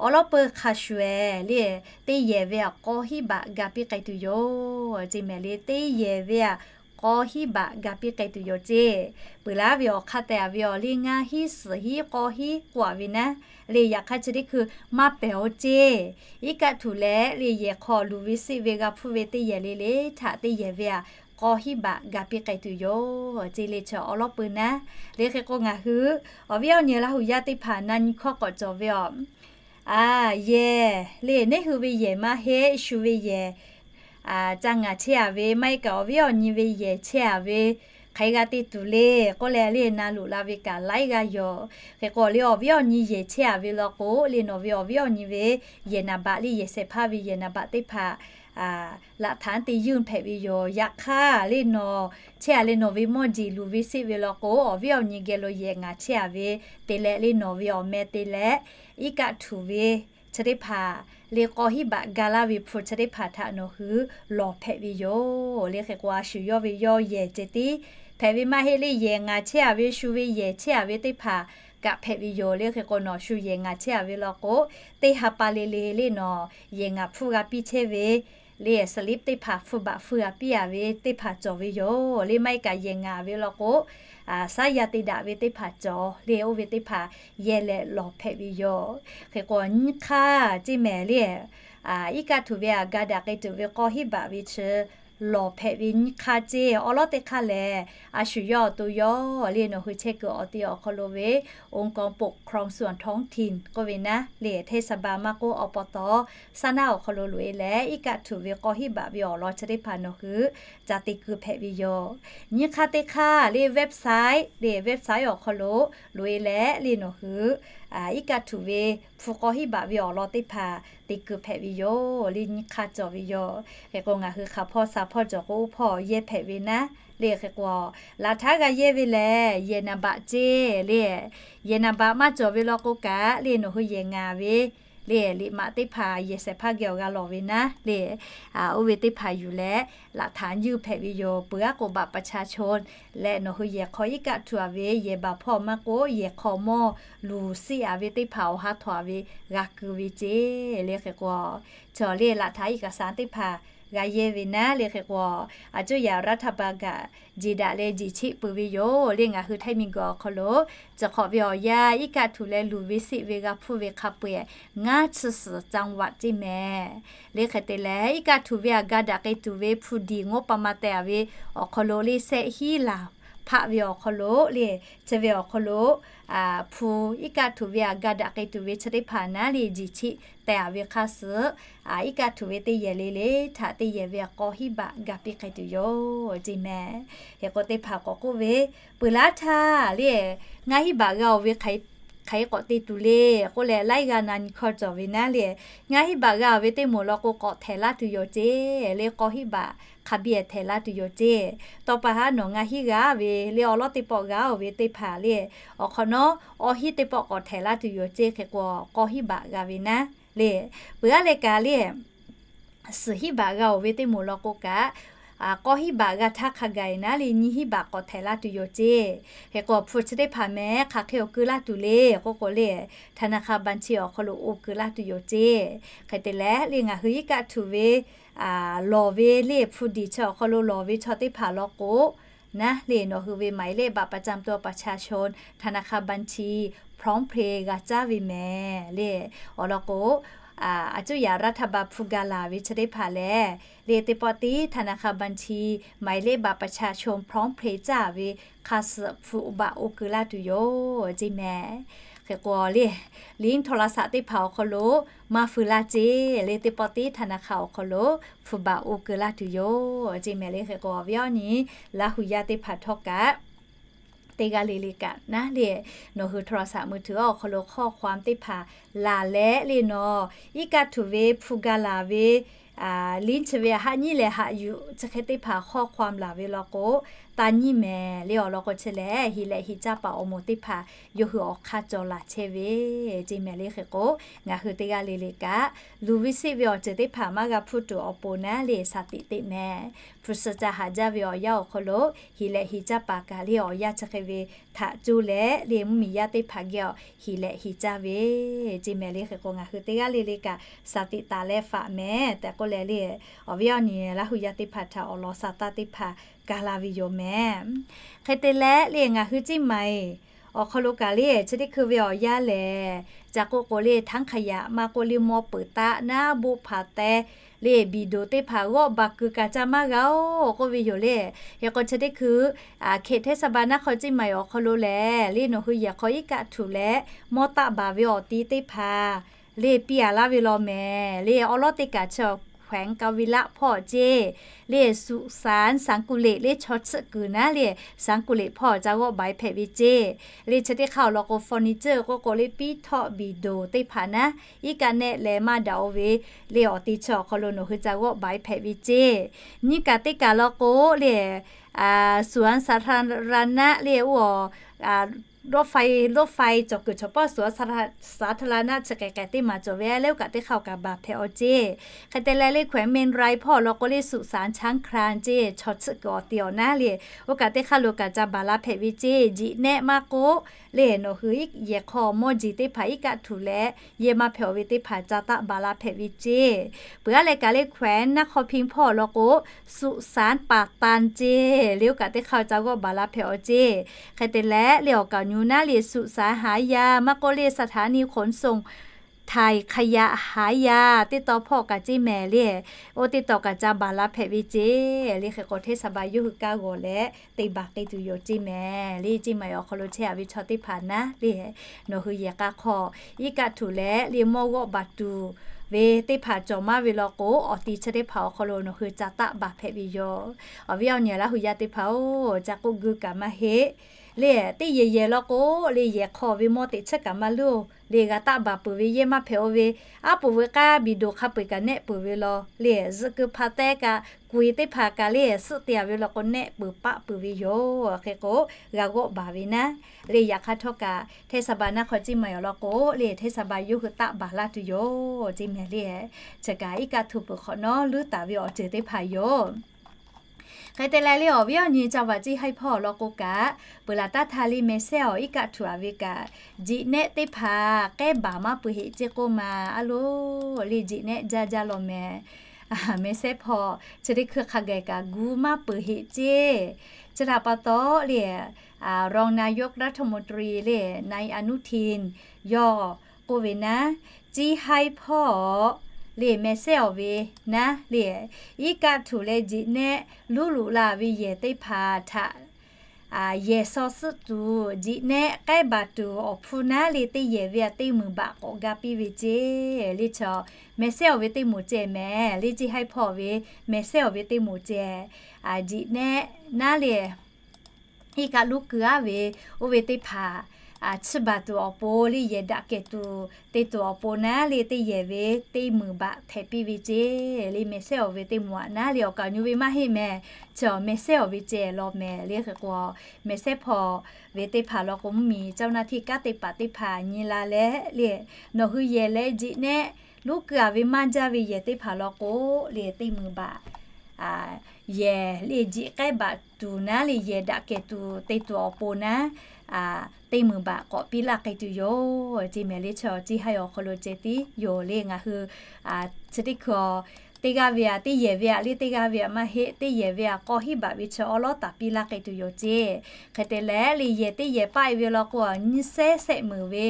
awˉ lawˉ peu hk'a shuˍ ehˍ le, teˇ yehˬ ve aꞈ k'aw hiˉ baꞈ ga piˇ k'ai tuˬ yoˬ ceˇ mehˍ le. Teˇ yehˬ ve aꞈ k'aw hiˉ baꞈ ga piˇ k'ai tuˬ yoˬ ceˇ. Peuˬ laˇ ve awˬ hk'aˇ tehꞈ a ve awˬ le ngaˇ hiˉ suhˍ hiˉ k'aw hiˉ k'oˆ a ve naˉ le, yaꞈ hk'aˇ chi teˇ hkui maˇ pehˬ-oˬ ceˇ. Iˉ kaˆ htuꞈ leh le yehˬ hk'aw luˬ ve siˆ ve g'a hpuˇ ve teˇ yehˬ le le htaꞈ teˇ yehˬ ve aꞈ k'aw hiˉ baꞈ ga piˇ k'ai tuˬ yoˬ ceˇ le. Chi awˉ lawˉ peu naˉ le hk'e k'o ngaˬ hui awˬ viˉ awˬ nyi Laˇ huˍ yaˇ teˇ hpaˍ na nyi hkawˇ k'awꞈ cawˬ ve aˬ, a, yehˬ le neˇ hui ve yehˬ maˇ heˆ, shu ve yehˬ ca ngaˬ chehˇ a ve maˇ heˆ kaꞈ awˬ viˉ awˬ nyi ve yehˬ chehˇ a ve hk'aˬ hk'e g'a te tuˬ le k'oˆ leh le na luꞈ la ve kaꞈ laiˉ g'aˇ yoˬ. Hk'e k'o le awˬ viˉ awˬ nyi yehˬ chehˇ a ve law k'o le nawˬ ve awˬ viˉ awˬ nyi ve yehˬ naˍ baꞈ le yehˬ shehˍ hpaˇ ve yehˬ naˍ baꞈ teˇ hpaˍ laꞈ htaꞈ te yunˇ hpehꞈ ve yoˬ. Yaꞈ hk'aˇ le nawˬ chehˇ a le nawˬ ve mawˇ jeˬ luˬ ve seˆ ve law k'o awˬ viˉ awˬ nyi geh lo yehˬ ngaˬ chehˇ a ve te leh le nawˬ ve awˬ meh te leh iˉ kaˆ htuꞈ ve chi teˇ hpaˍ le k'aw hiˉ baꞈ ga laˇ ve hpu chi teˇ hpaˍ htaꞈ nawˬ hui lawˬ hpehꞈ ve yoˬ. Le hk'e k'o a shu yawˇ ve yawˇ yehˬ ceh tiˉ hpehꞈ ve maˇ heˆ le yehˬ ngaˬ chehˇ a ve shu ve yehˬ chehˇ a ve teˇ hpaˍ kaꞈ hpehꞈ ve yoˬ. Le hk'e k'o nawˬ shu yehˬ ngaˬ chehˇ a ve law k'o teˇ ha pa le le le nawˬ yehˬ ngaˬ hpfuhˇ g'a piˇ chehˇ ve le slip teˇ hpaˍ hpfuhˇ baꞈ hpfuhˇ g'a piˇ a ve teˇ hpaˍ cawˬ ve yoˬ. Le maˇ heˆ kaꞈ yehˬ ngaˬ ve law k'o saˉ yaˇ te daꞈ ve teˇ hpaˍ cawˬ le oˇ ve teˇ hpaˍ yehˬ leh lawˬ hpehꞈ ve yoˬ. Hk'e k'o nyiˇ hk'aˇ ceˇ mehˍ le iˉ kaˆ htuꞈ ve aꞈ ga daꞈ k'ai tuˬ ve k'aw hiˉ baꞈ ve chi lawˬ hpehꞈ ve nyiˇ hk'aˇ ceˇ. Awˬ lawˉ teˇ hk'aˇ lehˬ a shu yawˇ awˬ to yawˇ le nawˬ hui chehˇ kuiˬ awˬ te awˬ hk'aw lo ve องค์กรปกครองส่วนท้องถิ่น k'oˆ ve naˉ le เทศบาล maˇ k'oˆ อบต. saˉ naˉ awˬ hk'aw lo loꞈ e leh iˉ kaˆ htuꞈ ve k'aw hiˉ baꞈ ve awˬ lawn chi teˇ hpaˍ nawˬ hui ca te keu hpehꞈ ve yoˬ. Nyiˇ hk'aˇ teˇ hk'aˇ le website le website awˬ hk'aw lo loꞈ e leh le nawˬ hui iˉ kaˆ htuꞈ ve hpu k'aw hiˉ baꞈ ve awˬ lawn teˇ hpaˍ te keu hpehꞈ ve yoˬ. Le nyiˇ hk'aˇ cawˬ ve yoˬ. Hk'e k'o ngaˬ hui hk'aˬ hpawˇ sha hpawˇ cawˬ k'o oˇ hpawˇ yehˇ hpehꞈ ve naˉ le hk'e k'o laꞈ htaˇ g'a yehˇ ve lehˬ yehˬ naˍ baꞈ ceˇ le yehˬ naˍ baꞈ maˇ cawˬ ve law k'o kaꞈ le nawˬ hui yehˬ ngaˬ ve le liꞈ maꞈ teˇ hpaˍ yehˬ shehˍ hpaˇ geh awˬ g'a lawˬ ve naˉ le oˇ ve teˇ hpaˍ yuˬ leh laꞈ htaꞈ yunˇ hpehꞈ ve yoˬ. Peuˬ aˉ k'o บัตรประชาชน leh nawˬ hui yehˬ hk'aw iˉ kaˆ htuꞈ a ve yehˬ baˬ hpawˇ maˇ k'oˆ yehˬ hk'aw mawˇ luˬ seˆ a ve teˇ hpaˍ awˬ ha htawnˍ a ve g'a keu ve ceˇ le hk'e k'o, chaw le laꞈ htaꞈ iˉ kaˍ saˍ teˇ hpaˍ g'a yehˇ ve naˉ le hk'e k'o, a cuˇ yaꞈ รัฐบาล kaꞈ jeˬ daꞈ leh jeˬ cheˆ peuˬ ve yoˬ. Le ngaˬ hui ไทย miˬguiˬ awˬ hk'aw lo chi hk'awꞈ ve awˬ yanˇ iˉ kaˆ htuꞈ leh luˬ ve seˆ ve g'a hpfuhˇ ve hk'a peu-eˬ ngaˇ chi suhˍ จังหวัด ceˇ mehˍ. Le hk'e te leh iˉ kaˆ htuꞈ ve aꞈ ga daꞈ k'ai tuˬ ve hpu diˬ งบประมาณ teh a ve awˬ hk'aw lo le sehˆ hiˉ laˬ hpaˆ ve awˬ hk'aw lo le chi ve awˬ hk'aw lo hpu iˉ kaˆ htuꞈ ve aꞈ ga daꞈ k'ai tuˬ ve chi teˇ hpaˍ naˉ le jeˬ cheˆ teh a ve hk'a suhˍ iˉ kaˆ htuꞈ ve teˇ yehˬ le le htaꞈ teˇ yehˬ ve k'aw hiˉ baꞈ ga piˇ k'ai tuˬ yoˬ ceˇ mehˍ. Hk'e k'o teˇ hpaˍ k'awꞈ k'oˆ ve, peuˬ laˇ htaˇ le ngaˇ hiˉ baꞈ g'a oˬ ve hk'aˬ hk'e k'awꞈ te tuˬ le k'oˆ leh laiˉ g'aˇ na nyi hkawˇ cawˬ ve naˉ le, ngaˇ hiˉ baꞈ g'a ve teˇ moˍ law k'o k'awꞈ htehˍ laˇ tuˬ yoˬ ceˇ le k'aw hiˉ baꞈ hk'a biˇ htehˍ laˇ tuˬ yoˬ ceˇ. Tawˇ pa haˉ nawˬ ngaˇ hiˉ g'a ve le awˬ lawˉ teˇ pawˆ g'a oˬ ve teˇ hpaˍ le awˬ hk'awꞈ nawˉ awˇ hiˉ teˇ pawˆ k'awꞈ htehˍ laˇ tuˬ yoˬ ceˇ. Hk'e k'o k'aw hiˉ baꞈ g'a ve naˉ le, peuˬ aˉ leh kaꞈ le suhˍ hiˉ baꞈ g'a oˬ ve teˇ moˍ law k'o kaꞈ k'aw hiˉ baꞈ g'a htaˇ hk'a gaˬ e naˉ le nyiˇ hiˉ baꞈ k'awꞈ htehˍ laˇ tuˬ yoˬ ceˇ. Hk'e k'o hpu chi teˇ hpaˍ mehˍ hk'aˬ hk'e awˬ keu laˇ tuˬ le k'oˆ k'o le ธนาคารบัญชี awˬ hk'aw lo oˇ keu laˇ tuˬ yoˬ ceˇ. Hk'e te leh le ngaˬ hui iˉ kaˆ htuꞈ ve lawˬ ve le hpu diˬ chi awˬ hk'aw lo lawˬ ve chaw teˇ hpaˍ law k'o naˉ le nawˬ hui ve หมายเลขบัตรประจำตัวประชาชน ธนาคารบัญชี พร้อมเพย์ g'a caˇ ve mehˍ le. Awˬ lawn k'o a cuˇ yaꞈ รัฐบาล hpu ga laˬ ve chi teˇ hpaˍ lehˬ le teˇ pawˆ tiˉ ธนาคารบัญชี หมายเลขบัตรประชาชน พร้อมเพย์ caˇ ve hk'a suhˍ hpu baꞈ oˇ keu laˇ tuˬ yoˬ ceˇ mehˍ. Hk'e k'o le ลิงก์โทรศัพท์ teˇ hpaˍ awˬ hk'aw lo maˇ feu laˇ ceˇ le teˇ pawˆ tiˉ ธนาคาร awˬ hk'aw lo hpu baꞈ oˇ keu laˇ tuˬ yoˬ ceˇ mehˍ le. Hk'e k'o awˬ viˉ awˬ nyi Laˇ huˍ yaˇ teˇ hpaˍ htawˇ kaꞈ teˇ g'aˇ le le kaꞈ naˉ le nawˬ hui โทรศัพท์มือถือ awˬ hk'aw lo ข้อความ teˇ hpaˍ laˬ leh le nawˬ iˉ kaˆ htuꞈ ve hpu ga laˬ ve ลิงก์ chi ve haꞈ nyiˉ leh haꞈ yuˬ chi hk'e teˇ hpaˍ ข้อความ laˬ ve law k'o taˇ nyiˉ mehˍ le. Awˬ lawn k'o chi lehˬ hiˍ leh hiˍ caˇ paˍ awˬ moˍ teˇ hpaˍ yawˇ hui awˬ hk'aˇ cawˬ laˬ chehˇ ve ceˇ mehˍ le. Hk'e k'o ngaˬ hui teˇ g'aˇ le le kaꞈ luˬ ve seˆ ve awˬ ceuˬ teˇ hpaˍ maˇ g'a hpuˇ tuˬ awˬ pon naˉ le shaˍ tiꞈ teˇ mehˍ. Hpu suh ca haꞈ jaˇ ve awˬ yanˇ awˬ hk'aw lo hiˍ leh hiˍ caˇ paˍ kaꞈ le awˬ yanˇ chi hk'e ve htaꞈ coˇ leh le mvuhˇmiˬ yaˇ teˇ hpaˍ geh awˬ hiˍ leh hiˍ caˇ ve ceˇ mehˍ le. Hk'e k'o ngaˬ hui teˇ g'aˇ le le kaꞈ shaˍ tiꞈ taˍ leh faꞈ mehˍ tehꞈ k'oˆ leh le awˬ viˉ awˬ nyi Laˇ huˍ yaˇ teˇ hpaˍ htaꞈ awˬ lawn sha taˇ teˇ hpaˍ ga la ve yoˬ mehˍ. Hk'e te leh le ngaˬ hui Ceˇ maiˍ awˬ hk'aw lo kaꞈ le chi teˇ hkui ve awˬ yanˇ lehˬ ca k'oˆ k'o le htaˇ hk'a yaꞈ maˇ k'oˆ le mawˇ peuˬ taˆ naˉ boˆ hpaˍ teh le biˬ doˍ teˇ hpaˍ g'awˆ baˬ kuiˬ kaꞈ ca maˇ g'a oˬ k'oˆ ve yoˬ le. Hk'e k'o chi teˇ hkui เขตเทศบาลนครเชียงใหม่ awˬ hk'aw lo lehˬ le nawˬ hui yehˬ hk'aw iˉ kaˆ htuꞈ leh mawˇ taˆ baˬ ve awˬ ti teˇ hpaˍ le piˇ a laˇ ve law mehˍ le. Awˬ lawˉ teˇ kaꞈ chi แขวงกาญจนบุรี hpawˇ ceˇ. Lehˬ สุสานสังกุเหลก lehˬ chaw tsuhˆ kuiˬ naˉ lehˬ สังกุเหลก hpawˇ ca g'awˆ baˬ-e hpehꞈ ve ceˇ. Lehˬ chi teˇ hk'aˇ awˬ lawn k'o furniture k'oˆ k'o lehˬ piˉ htawˆ biˬ doˬ teˇ hpaˍ naˉ iˉ kaˆ nehˆ leh maˇ daꞈ-o ve lehˬ awˬ te chi awˬ hk'aw lo nawˬ hui ca g'awˆ baˬ-e hpehꞈ ve ceˇ. Nyiˇ kaˬ teˇ kaˬ lawn k'o lehˬ สวนสาธารณะ lehˬ oˇ รถไฟ รถไฟ cawˬ kuiˬ cawˬ pawˆ สวนสาธารณะ chi k'ehˬ k'ehˬ teˇ maˬ cawˬ ve lehˬ oˇ kaˬ teˇ hk'aˇ awˬ kaꞈ baˬ hpehꞈ-aw ceˇ. Hk'e te leh lehˬ แขวงเชียงราย hpawˇ awˬ lawn k'o lehˬ สุสานช้างคลาน ceˇ, chaw tsuhˆ kuiˬ awˬ te awˬ naˉ lehˬ oˇ kaˬ teˇ hk'aˇ lo kaꞈ ca baˬ la hpehꞈ ve ceˇ. Jiꞈ nehˆ maˇ k'oˆ lehˬ nawˬ hui yehˬ hk'aw mawˇ jeˬ teˇ hpaˍ iˉ kaˆ htuꞈ leh yehˇ maˇ hpehꞈ-aw ve teˇ hpaˍ ca taˆ baˬ la hpehꞈ ve ceˇ. Peuˬ aˉ leh kaꞈ lehˬ แขวงนครพิงค์ hpawˇ awˬ lawn k'o สุสานป่าตัน ceˇ. Lehˬ oˇ kaˬ teˇ hk'aˇ ca g'awˆ baˬ la hpehꞈ-aw ceˇ. Hk'e te leh lehˬ awˬ kaˍ awˬ nyu naˉ lehˬ สุสานหายา maˇ k'oˆ lehˬ สถานีขนส่งถ่ายขยะหายา teˇ tawn hpawˇ kaꞈ ceˇ mehˍ lehˬ oˇ teˇ tawn kaꞈ ca baˬ la hpehꞈ ve ceˇ. Lehˬ hk'e k'o เทศบาล yawˇ hui kaˇ g'awˬ leh te baˬ k'ai tuˬ yoˬ ceˇ mehˍ. Lehˬ ceˇ maˬ awˬ hk'aw lo chehˇ-a ve chaw teˇ hpaˍ naˉ lehˬ nawˬ hui yehˬ k'a hk'aw iˉ kaˆ htuꞈ leh lehˬ mawˇ g'awˆ baˬ tuˬ ve teˇ hpaˍ cawˬ maˇ ve law k'o awˬ ti chi teˇ hpaˍ awˬ hk'aw lo nawˬ hui ca taˆ baˬ hpehꞈ ve yoˬ. Awˬ viˉ awˬ nyi Laˇ hu yaˇ teˇ hpaˍ-oˬ, ca k'oˆ gu kaꞈ maˇ heˆ. Lehˬ teˇ yehˬ yehˬ law k'o lehˬ yehˬ hk'aw ve mawˇ teꞈ chiˉ kaꞈ maˇ luˇ-oˬ. Lehˬ g'a taˆ baˬ peuˬ ve yehˇ maˇ hpehꞈ-o ve, aˉ poꞈ veuꞈ k'aˇ biˬ doˬ hk'a peu-eˬ kaꞈ nehˆ peuˬ ve law lehˬ zuhꞈ keu hpa teh kaꞈ kuˬ-e teˇ hpaˍ kaꞈ lehˬ suhˆ te-a ve law k'o nehˆ peuˬ paˆ peuˬ ve yoˬ. Hk'e k'o g'a g'awˆ baˬ ve naˉ lehˬ yaꞈ hk'aˇ htawˇ kaꞈ เทศบาล naˉ hk'aw ceˇ maˬ awˬ lawn k'o lehˬ เทศบาล yawˇ hui taˆ baˬ laˇ tuˬ yoˬ ceˇ mehˍ lehˬ. Chi kaꞈ iˉ kaˆ htuꞈ peuˬ hk'awꞈ nawˉ luˉ taˍ ve awˬ ceuˬ teˇ hpaˍ yoˬ. Hk'e te leh lehˬ awˬ viˉ awˬ nyi ca vaꞈ ceˇ haiˇ hpawˇ awˬ lawn k'o kaꞈ peuˬ laˬ taˇ htaˇ lehˬ mehˬ sehˉ awˬ iˉ kaˆ htuꞈ-a ve kaꞈ jiꞈ nehˆ teˇ hpaˍ k'ehˉ baˬ maˇ peuˬ heꞈ ceˇ k'oˆ ma a loˬ lehˬ jiꞈ nehˆ jaˇ jaˇ law mehˍ. Mehˬ sehˉ hpawˇ chi teˇ hkui hk'a gaˬ kaꞈ gu maˇ peuˬ heꞈ ceˇ. Chi htaꞈ pa taw lehˬ รองนายกรัฐมนตรี lehˬ นายอนุทิน yawˇ k'oˆ ve naˉ, ceˇ haiˇ hpawˇ lehˬ mehˬ sehˉ awˬ ve naˉ lehˬ iˉ kaˆ htuꞈ leh jiꞈ nehˆ luˉ luꞈ la ve yehˬ teˇ hpaˍ htaꞈ yehˬ shaw suhˆ tuˬ jiꞈ nehˆ k'ehˉ baˬ tuˬ awˬ hpu naˉ lehˬ teˇ yehˬ ve aꞈ teˇ meunˍ baꞈ k'awꞈ ga piˇ ve ceˇ. Lehˬ chaw mehˬ sehˉ awˬ ve teˇ moˍ ceh mehˍ lehˬ ceˇ haiˇ hpawˇ ve mehˬ sehˉ awˬ ve teˇ moˍ ceh jiꞈ nehˆ naˉ lehˬ iˉ kaˆ luˉ keu-aˉ ve oˇ ve teˇ hpaˍ chiˇ baˬ tuˬ awˬ pon lehˬ yehˬ daꞈ kehˬ tuˬ te tuˬ awˬ pon naˉ lehˬ teˇ yehˬ ve teˇ meunˍ baꞈ htehꞈ piˇ ve ceˇ. Lehˬ mehˬ sehˉ awˬ ve teˇ moˍ aꞈ naˉ lehˬ awˬ kaˍ awˬ nyu ve maˇ heˆ mehˍ. Chi awˬ mehˬ sehˉ awˬ ve ceh law mehˍ. Lehˬ hk'e k'o mehˬ sehˉ hpawˇ ve teˇ hpaˍ law k'o mvuhˇmiˬ เจ้าหน้าที่ kanˉ te paˍ teˇ hpaˍ nyi la leh lehˬ nawˬ hui yehˬ leh jiꞈ nehˆ luˉ keu-a ve maˇ jaˇ ve yehˬ teˇ hpaˍ law k'o lehˬ teˇ meunˍ baꞈ yehˬ lehˬ jiꞈ k'ehˉ baˬ tuˬ naˉ lehˬ yehˬ daꞈ kehˬ tuˬ te tuˬ awˬ pon naˉ teˇ meunˍ baꞈ k'awꞈ piˇ laˇ k'ai tuˬ yoˬ ceˇ mehˍ. Lehˬ chaw ceˇ haiˇ awˬ hk'aw lo ceh tiˉ yoˬ lehˬ ngaˬ hui chi teˇ hkui teˇ g'aˇ ve aꞈ teˇ yehˬ ve aꞈ lehˬ teˇ g'aˇ ve aꞈ maˇ heˆ. Teˇ yehˬ ve aꞈ k'aw hiˉ baꞈ ve chi awˉ lawˉ taˍ piˇ laˇ k'ai tuˬ yoˬ ceˇ. Hk'e te leh lehˬ yehˬ teˇ yehˬ paˆ-e ve law k'o nyiˇ sehˉ sehˆ meunˍ ve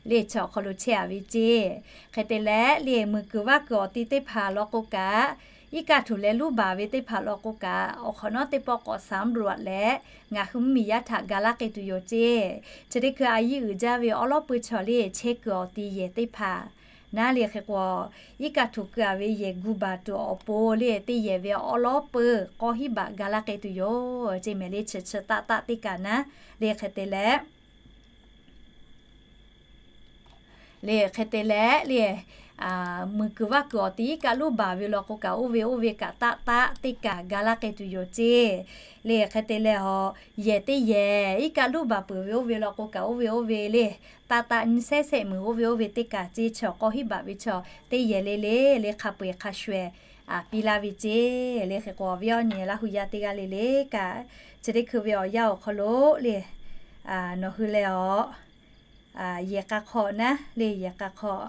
lehˬ chi awˬ hk'aw lo chehˇ-a ve ceˇ. Hk'e te leh lehˬ muiˬ kuiˬ vaˇ kuiˬ awˬ ti teˇ hpaˍ law k'o kaꞈ iˉ kaˆ htuꞈ leh luˉ baˬ ve teˇ hpaˍ law k'o kaꞈ awˬ hk'awꞈ nawˉ teˇ pawˆ k'awꞈ สำรวจ leh ngaˬ hui mvuhˇmiˬ yaˇ htaꞈ ga laˇ k'ai tuˬ yoˬ ceˇ. Chi teˇ hkui a yiˇ uiˍ jaˇ ve awˉ lawˉ peu chaw lehˬ chehˇ kuiˬ awˬ ti yehˬ teˇ hpaˍ naˉ lehˬ hk'e k'o iˉ kaˆ htuꞈ keu-a ve yehˬ gu baˬ tuˬ awˬ pon lehˬ teˇ yehˬ ve awˉ lawˉ peu k'aw hiˉ baꞈ ga laˇ k'ai tuˬ yoˬ ceˇ mehˍ. Lehˬ chi chi taˆ taˆ teˇ kaꞈ naˉ lehˬ hk'e te leh lehˬ hk'e te leh lehˬ muiˬ kuiˬ vaˇ kuiˬ awˬ ti iˉ kaˆ luˉ baˬ ve law k'o kaꞈ oˇ ve oˇ ve kaꞈ taˆ taˆ teˇ kaꞈ ga laˇ k'ai tuˬ yoˬ ceˇ. Lehˬ hk'e te leh a yehˬ teˇ yehˬ iˉ kaˆ luˉ baˬ peuˬ ve oˇ ve law k'o kaꞈ oˇ ve oˇ ve lehˬ taˆ taˆ nyiˇ sehˉ sehˆ meunˍ oˇ ve oˇ ve teˇ kaꞈ ceˇ. Chaw k'aw hiˉ baꞈ ve chaw teˇ yehˬ le le lehˬ hk'a peu-eˬ hk'a shuˍ-eˬ piˇ laˇ ve ceˇ. Lehˬ hk'e k'o awˬ viˉ awˬ nyi Laˇ hu yaˇ teˇ g'aˇ le le kaꞈ chi teˇ hkui ve awˬ yanˇ awˬ hk'aw lo lehˬ nawˬ hui leh a yehˬ k'a hk'aw naˉ lehˬ yehˬ k'a hk'aw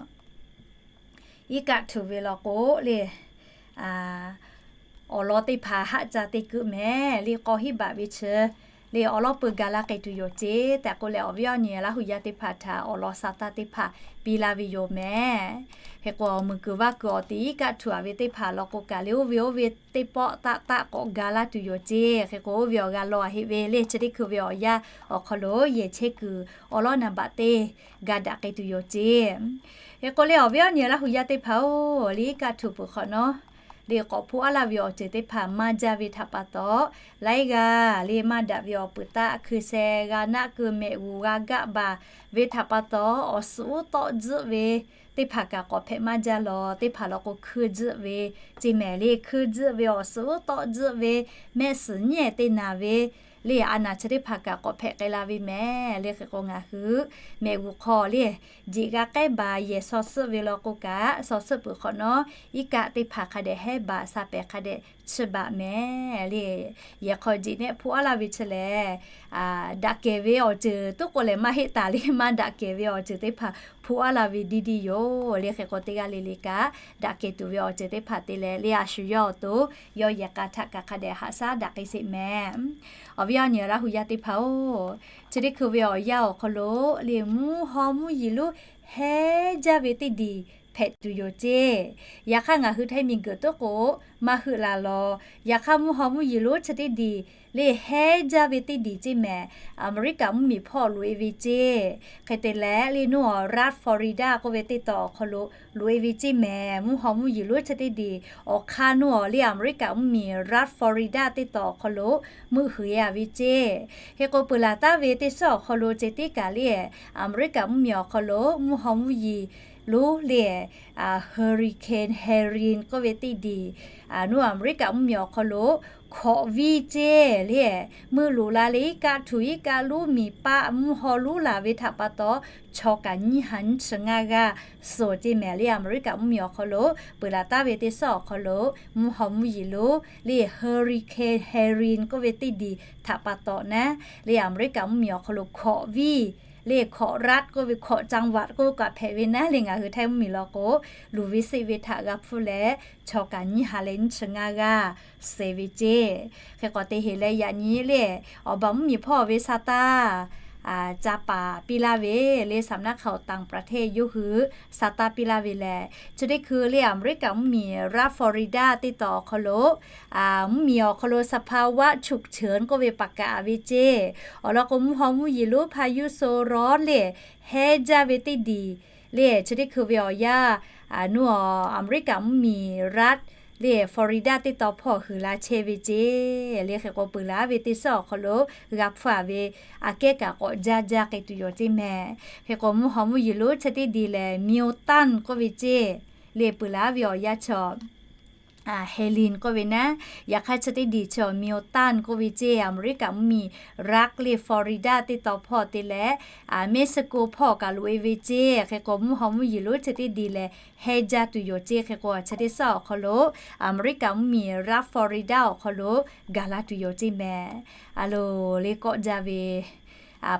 iˉ kaˆ htuꞈ ve law k'o lehˬ awˬ lawn teˇ hpaˍ haˆ ca te keu mehˍ. Lehˬ k'aw hiˉ baꞈ ve chi lehˬ awˉ lawˉ peu ga laˇ k'ai tuˬ yoˬ ceˇ tehꞈ k'oˆ leh awˬ viˉ awˬ nyi Laˇ hu yaˇ teˇ hpaˍ htaꞈ awˬ lawn sa taˇ teˇ hpaˍ piˇ laˇ ve yoˬ mehˍ. Hk'e k'o muiˬ kuiˬ vaˇ kuiˬ awˬ ti iˉ kaˆ htuꞈ-a ve teˇ hpaˍ law k'o kaꞈ lehˬ oˇ ve oˇ ve teˇ pawˆ taˆ taˆ k'awꞈ ga laˇ tuˬ yoˬ ceˇ. Hk'e k'o oˇ ve awˬ g'a law heˆ ve lehˬ chi teˇ hkui ve awˬ yanˇ awˬ hk'aw lo yehˬ chehˇ kuiˬ awˉ lawˉ naˍ baꞈ teˇ ga daꞈ k'ai tuˬ yoˬ ceˇ. Hk'e k'o lehˬ awˬ viˉ awˬ nyi Laˇ hu yaˇ teˇ hpaˍ-oˬ, lehˬ iˉ kaˆ htuꞈ peuˬ hk'awꞈ nawˉ le k'awꞈ hpoˆ aˉ laˇ ve awˬ ceuˬ teˇ hpaˍ maˇ jaˇ ve htaꞈ pa taw, laiˉ g'aˇ le maˇ daꞈ ve awˬ peuˬ taˆ hkui sheh g'a naˆ keu mehꞈ g'uˬ g'a gaˆ baˬ ve htaꞈ pa taw, awˬ suhˍ uˉ tawˆ tzuhˆ ve teˇ hpaˍ kaꞈ k'awꞈ hpehꞈ maˇ jaˇ lawˬ. Teˇ hpaˍ law k'o hkui tzuhˆ ve, ceˇ mehˍ le hkui tzuhˆ ve awˬ suhˍ uˉ tawˆ tzuhˆ ve, mehˆ suhˍ nyiˉ ehˍ te naˍ ve, le a naˍ chi teˇ hpaˍ kaꞈ k'awꞈ hpehꞈ k'ai la ve mehˍ. Le hk'e k'o ngaˬ hui mehꞈ g'uˬ hk'aw le jeꞈ g'a k'ehˉ baˬ yehˬ shaw suhˆ ve law k'o kaꞈ, shaw suhˆ peuˬ hk'awꞈ nawˉ iˉ kaˆ teˇ hpaˍ hk'a dehꞈ hehˉ baˬ, sha pehˍ hk'a dehꞈ chi baˬ mehˍ le. Yehˬ hk'aw jeꞈ nehˆ hpoˆ aˉ laˇ ve chi lehˬ, daꞈ kehˬ ve awˬ ceuˬ toˉ k'o lehˬ maˇ heˆ taˍ le, maˇ daꞈ kehˬ ve awˬ ceuˬ teˇ hpaˍ hpoˆ aˉ laˇ ve diˇ diˇ yoˬ. Le hk'e k'o teˇ g'aˇ le le kaꞈ daꞈ kehˬ tuˬ ve awˬ ceuˬ teˇ hpaˍ te leh le a shu yawˇ awˬ to yawˇ yehˬ k'a htaꞈ kaꞈ hk'a dehꞈ haꞈ shaˉ daꞈ k'ai sheˍ mehˍ. Awˬ viˉ awˬ nyi Laˇ hu yaˇ teˇ hpaˍ-oˬ, chi teˇ hkui ve awˬ yanˇ awˬ hk'aw lo le mvuhˇ haw mvuhˇ yeˬ lonˉ hehˉ jaˇ ve teˇ diˬ hpehꞈ tuˬ yoˬ ceˇ. Yaꞈ hk'aˇ ngaˬ hui Htaiˇ miˬ guiˬ toˉ k'o maˇ heuˆ la lawˬ. Yaꞈ hk'aˇ mvuhˇ haw mvuhˇ yeˬ lonˉ chi teˇ diˬ le hehˉ jaˇ ve teˇ diˬ ceˇ mehˍ, Aˍmeˍriˆkaˍ mvuhˇmiˬ hpawˇ loꞈ e ve ceˇ. Hk'e te leh le nuˇ awˬ Rat Florida k'oˆ ve teˇ taw awˬ hk'aw lo loꞈ e ve ceˇ mehˍ. Mvuhˇ haw mvuhˇ yeˬ lonˉ chi teˇ diˬ awˬ hk'aˇ nuˇ awˬ le Aˍmeˍriˆkaˍ mvuhˇmiˬ Rat Florida teˇ taw awˬ hk'aw lo meuˆ huiˍ e a ve ceˇ. Hk'e k'o peuˬ laˬ taˉ ve teˇ suhˉ awˬ hk'aw lo ceh tiˉ kaꞈ le Aˍmeˍriˆkaˍ mvuhˇmiˬ awˬ hk'aw lo mvuhˇ haw mvuhˇ yeˬ lonˉ le Hurricane Helene k'oˆ ve teˇ diˬ nuˇ Aˍmeˍriˆkaˍ mvuhˇmiˬ awˬ hk'aw lo hkawꞈ viˇ ceˇ le meuˆ loꞈ la le iˉ kaˆ htu iˉ kaˆ lonˉ miˬ paˆ mvuhˇ haw lonˉ laˬ ve htaꞈ pa taw, chaw kaꞈ nyiˇ ha nyiˇ chi ngaˇ g'aˇ suh ceˇ mehˍ. Le Aˍmeˍriˆkaˍ mvuhˇmiˬ awˬ hk'aw lo peuˬ laˬ taˉ ve teˇ suhˉ awˬ hk'aw lo mvuhˇ haw mvuhˇ yeˬ lonˉ le Hurricane Helene k'oˆ ve teˇ diˬ htaꞈ pa taw naˉ le Aˍmeˍriˆkaˍ mvuhˇmiˬ awˬ hk'aw lo hkawꞈ viˇ le hkawꞈ rat k'oˆ ve hkawꞈ จังหวัด k'oˆ kaꞈ hpehꞈ ve naˉ le ngaˬ hui Htaiˇ mvuhˇmiˬ law k'o, luˬ ve seˆ ve htaꞈ g'a hpfuhˇ leh chaw kaꞈ nyiˇ ha leh nyiˇ chi ngaˇ g'aˇ suh ve ceˇ. Hk'e k'awꞈ te heˍ leh yaꞈ nyi le awˬ baˬ mvuhˇmiˬ hpawˇ ve sa taˇ ca paˍ piˇ laˇ ve le สำนักข่าวต่างประเทศ yawˇ hui sa taˇ piˇ laˇ ve lehˬ, chi teˇ hkui le Aˍmeˍriˆkaˍ mvuhˇmiˬ Rat Florida teˇ taw awˬ hk'aw lo mvuhˇmiˬ awˬ hk'aw lo สภาวะฉุกเฉิน k'oˆ ve paˍ kaꞈ ve ceˇ. Awˬ lawn k'o mvuhˇ haw mvuhˇ yeˬ lonˉ พายุโซนร้อน le hehˉ jaˇ ve teˇ diˬ le chi teˇ hkui ve awˬ yanˇ nuˇ awˬ Aˍmeˍriˆkaˍ mvuhˇmiˬ Rat le Florida teˇ taw hpawˇ huiˍ la chehˇ ve ceˇ. Le hk'e k'o peuˬ laˬ ve teˇ suhˉ awˬ hk'aw lo g'a hpfuhˇ a ve aꞈ kehˉ kaꞈ k'awꞈ jaˇ jaˇ k'ai tuˬ yoˬ ceˇ mehˍ. Hk'e k'o mvuhˇ haw mvuhˇ yeˬ lonˉ chi teˇ diˬ lehˬ Milton k'oˆ ve ceˇ. Le peuˬ laˬ ve awˬ yanˇ chaw Helene k'oˆ ve naˉ, yaꞈ hk'aˇ chi teˇ diˬ chaw Milton k'oˆ ve ceˇ Aˍmeˍriˆkaˍ mvuhˇmiˬ Rat le Florida teˇ taw hpawˇ te leh Mexico hpawˇ kaꞈ loꞈ e ve ceˇ. Hk'e k'o mvuhˇ haw mvuhˇ yeˬ lonˉ chi teˇ diˬ lehˬ hehˉ jaˇ tuˬ yoˬ ceˇ. Hk'e k'o chi teˇ suhˉ awˬ hk'aw lo Aˍmeˍriˆkaˍ mvuhˇmiˬ Rat Florida awˬ hk'aw lo gaˬ la tuˬ yoˬ ceˇ mehˍ. A loˬ le kawˆ jaˇ ve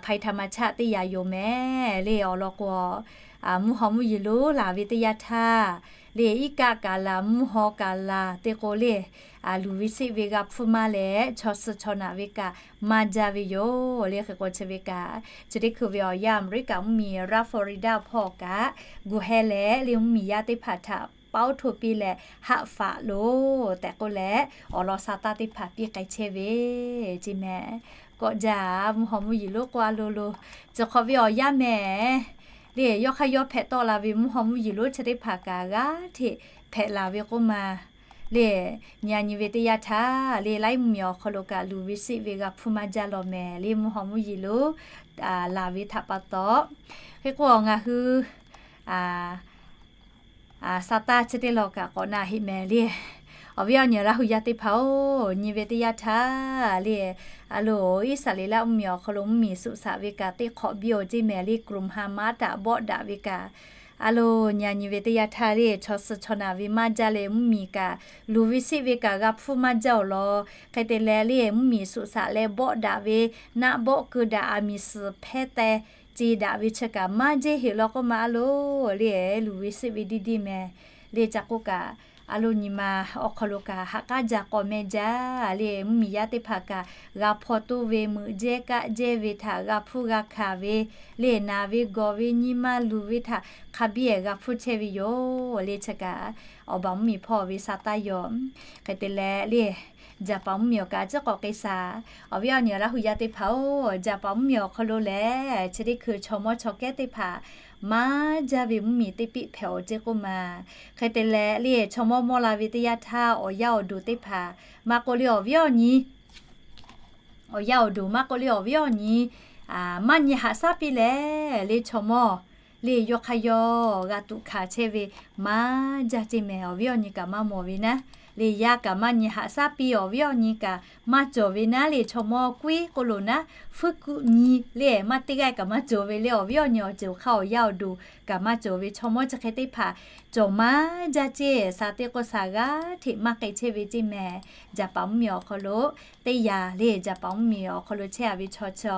ภัยธรรมชาติ teˇ yaꞈ yoˬ mehˍ. Le awˬ lawn k'o mvuhˇ haw mvuhˇ yeˬ lonˉ laˬ ve teˇ yanˇ htaˇ le iˉ kaˆ kaꞈ laˬ mvuhˇ haw kaꞈ laˬ te k'o le luˬ ve seˆ ve g'a hpfuhˇ maˇ leh chaw suh chaw naꞈ ve kaꞈ maˇ jaˇ ve yoˬ. Le hk'e k'o chi ve kaꞈ chi teˇ hkui ve awˬ yanˇ Aˍmeˍriˆkaˍ mvuhˇmiˬ Rat Florida hpawˇ kaꞈ gu heh leh le mvuhˇmiˬ yaˇ teˇ hpaˍ htaꞈ paˉ oˉ htoˇ piˇ leh haˆ faꞈ loˬ tehꞈ k'oˆ leh awˬ lawn sa taˇ teˇ hpaˍ piˇ k'ai chehˇ ve ceˇ mehˍ. Kawˆ jaˇ mvuhˇ haw mvuhˇ yeˬ lonˉ k'o a lo lo, chi hk'awꞈ ve awˬ yanˇ mehˍ. Le yawˇ hk'aˇ yawˇ hpehꞈ tawˆ la ve mvuhˇ haw mvuhˇ yeˬ lonˉ chi teˇ hpaˍ kaꞈ g'aˇ hteꞈ hpehꞈ laˬ ve k'oˆ ma le nyi a nyi ve teˇ yanˇ htaˇ le laiˉ mvuhˇmiˬ awˬ hk'aw lo kaꞈ luˬ ve seˆ ve g'a hpfuhˇ maˇ jaˇ lawˬ mehˍ. Le mvuhˇ haw mvuhˇ yeˬ lonˉ laˬ ve htaꞈ pa taw, hk'e k'o ngaˬ hui sa taˇ chi teˇ law kaꞈ k'awꞈ na heˆ mehˍ le. Awˬ viˉ awˬ nyi Laˇ hu yaˇ teˇ hpaˍ-oˬ, nyi ve teˇ yanˇ htaˇ le a loˬ Iˉsaˍreˍlaˆ mvuhˇmiˬ awˬ hk'aw lo mvuhˇmiˬ suꞈ shaꞈ ve kaꞈ teˇ hk'awꞈ biˇ-oˬ ceˇ mehˍ. Le กลุ่มฮามาส htaꞈ bawˆ daꞈ ve kaꞈ a loˬ nyi a nyi ve teˇ yanˇ htaˇ le chaw suh chaw naꞈ ve maˇ jaˇ leh mvuhˇmiˬ kaꞈ luˬ ve seˆ ve kaꞈ g'a hpfuhˇ maˇ jaˇ-oˬ lawˬ. Hk'e te leh le mvuhˇmiˬ suꞈ shaꞈ leh bawˆ daꞈ ve naˆ bawˆ keu daꞈ aˬ miˍ suhˍ hpehˇ teh ce daꞈ ve chi kaꞈ maˇ jehˇ heˆ lawˬ k'oˆ ma a loˬ le luˬ ve seˆ ve diˇ diˇ mehˍ. Le ca k'oˆ kaꞈ a loˬ nyi ma awˬ hk'aw lo kaꞈ ha k'aˉ jaˇ k'awꞈ meh jaˇ le mvuhˇmiˬ yaˇ teˇ hpaˍ kaꞈ g'a hpaw toˇ ve meuꞈ jehˇ kaˆ jehˇ ve htaꞈ g'a hpfuhˇ g'a hkanˍ ve le naˍ ve gawˬ ve nyi ma luˬ ve htaꞈ hk'a biˇ-ehˍ g'a hpfuhˇ chehˇ ve yoˬ. Le chi kaꞈ awˬ baˬ mvuhˇmiˬ hpawˇ ve sa taˇ yoˬ. Hk'e te leh le Jaˍpaˍ mvuhˇmiˬ awˬ kaꞈ ciˉ k'awꞈ k'ai shaˍ. Awˬ viˉ awˬ nyi Laˇ hu yaˇ teˇ hpaˍ-oˬ, Jaˍpaˍ mvuhˇmiˬ awˬ hk'aw lo lehˬ chi teˇ hkui chaw mawˇ chaw kehˉ teˇ hpaˍ maˇ jaˇ ve mvuhˇmiˬ teˇ piˆ hpehꞈ-oˬ ceˇ k'oˆ ma. Hk'e te leh le chaw mawˇ mawˇ la ve teˇ yanˇ htaˇ awˬ yaˇ awˬ duˬ teˇ hpaˍ maˇ k'oˆ le awˬ viˉ awˬ nyi awˬ yaˇ awˬ duˬ maˇ k'oˆ le awˬ viˉ awˬ nyi maˇ nyi haꞈ shaˉ piˇ leh le chaw mawˇ le yawˇ hk'aˇ yawˇ g'a tuꞈ hkanˍ chehˇ ve maˇ jaˇ ceˇ mehˍ. Awˬ viˉ awˬ nyi kaꞈ maˇ mawˬ ve naˉ, le yaˇ kaꞈ maˇ nyi haꞈ shaˉ piˇ, awˬ viˉ awˬ nyi kaꞈ maˇ cawˬ ve naˉ, le chaw mawˇ kuiˉ k'oˆ lo naˉ, fuiˉ kuˆ nyi le maˇ teˇ g'aˇ kaꞈ maˇ cawˬ ve le awˬ viˉ awˬ nyi awˬ ceuˬ hk'aˇ awˬ yaˇ awˬ duˬ kaꞈ maˇ cawˬ ve chaw mawˇ chi hk'e teˇ hpaˍ cawˬ maˇ jaˇ ceˇ. Sha teˇ k'oˆ sha g'aˇ hteꞈ maˇ k'ai chehˇ ve ceˇ mehˍ. Jaˍpaˍ mvuhˇmiˬ awˬ hk'aw lo teˇ yanˇ le Jaˍpaˍ mvuhˇmiˬ awˬ hk'aw lo chehˇ a ve chaw chi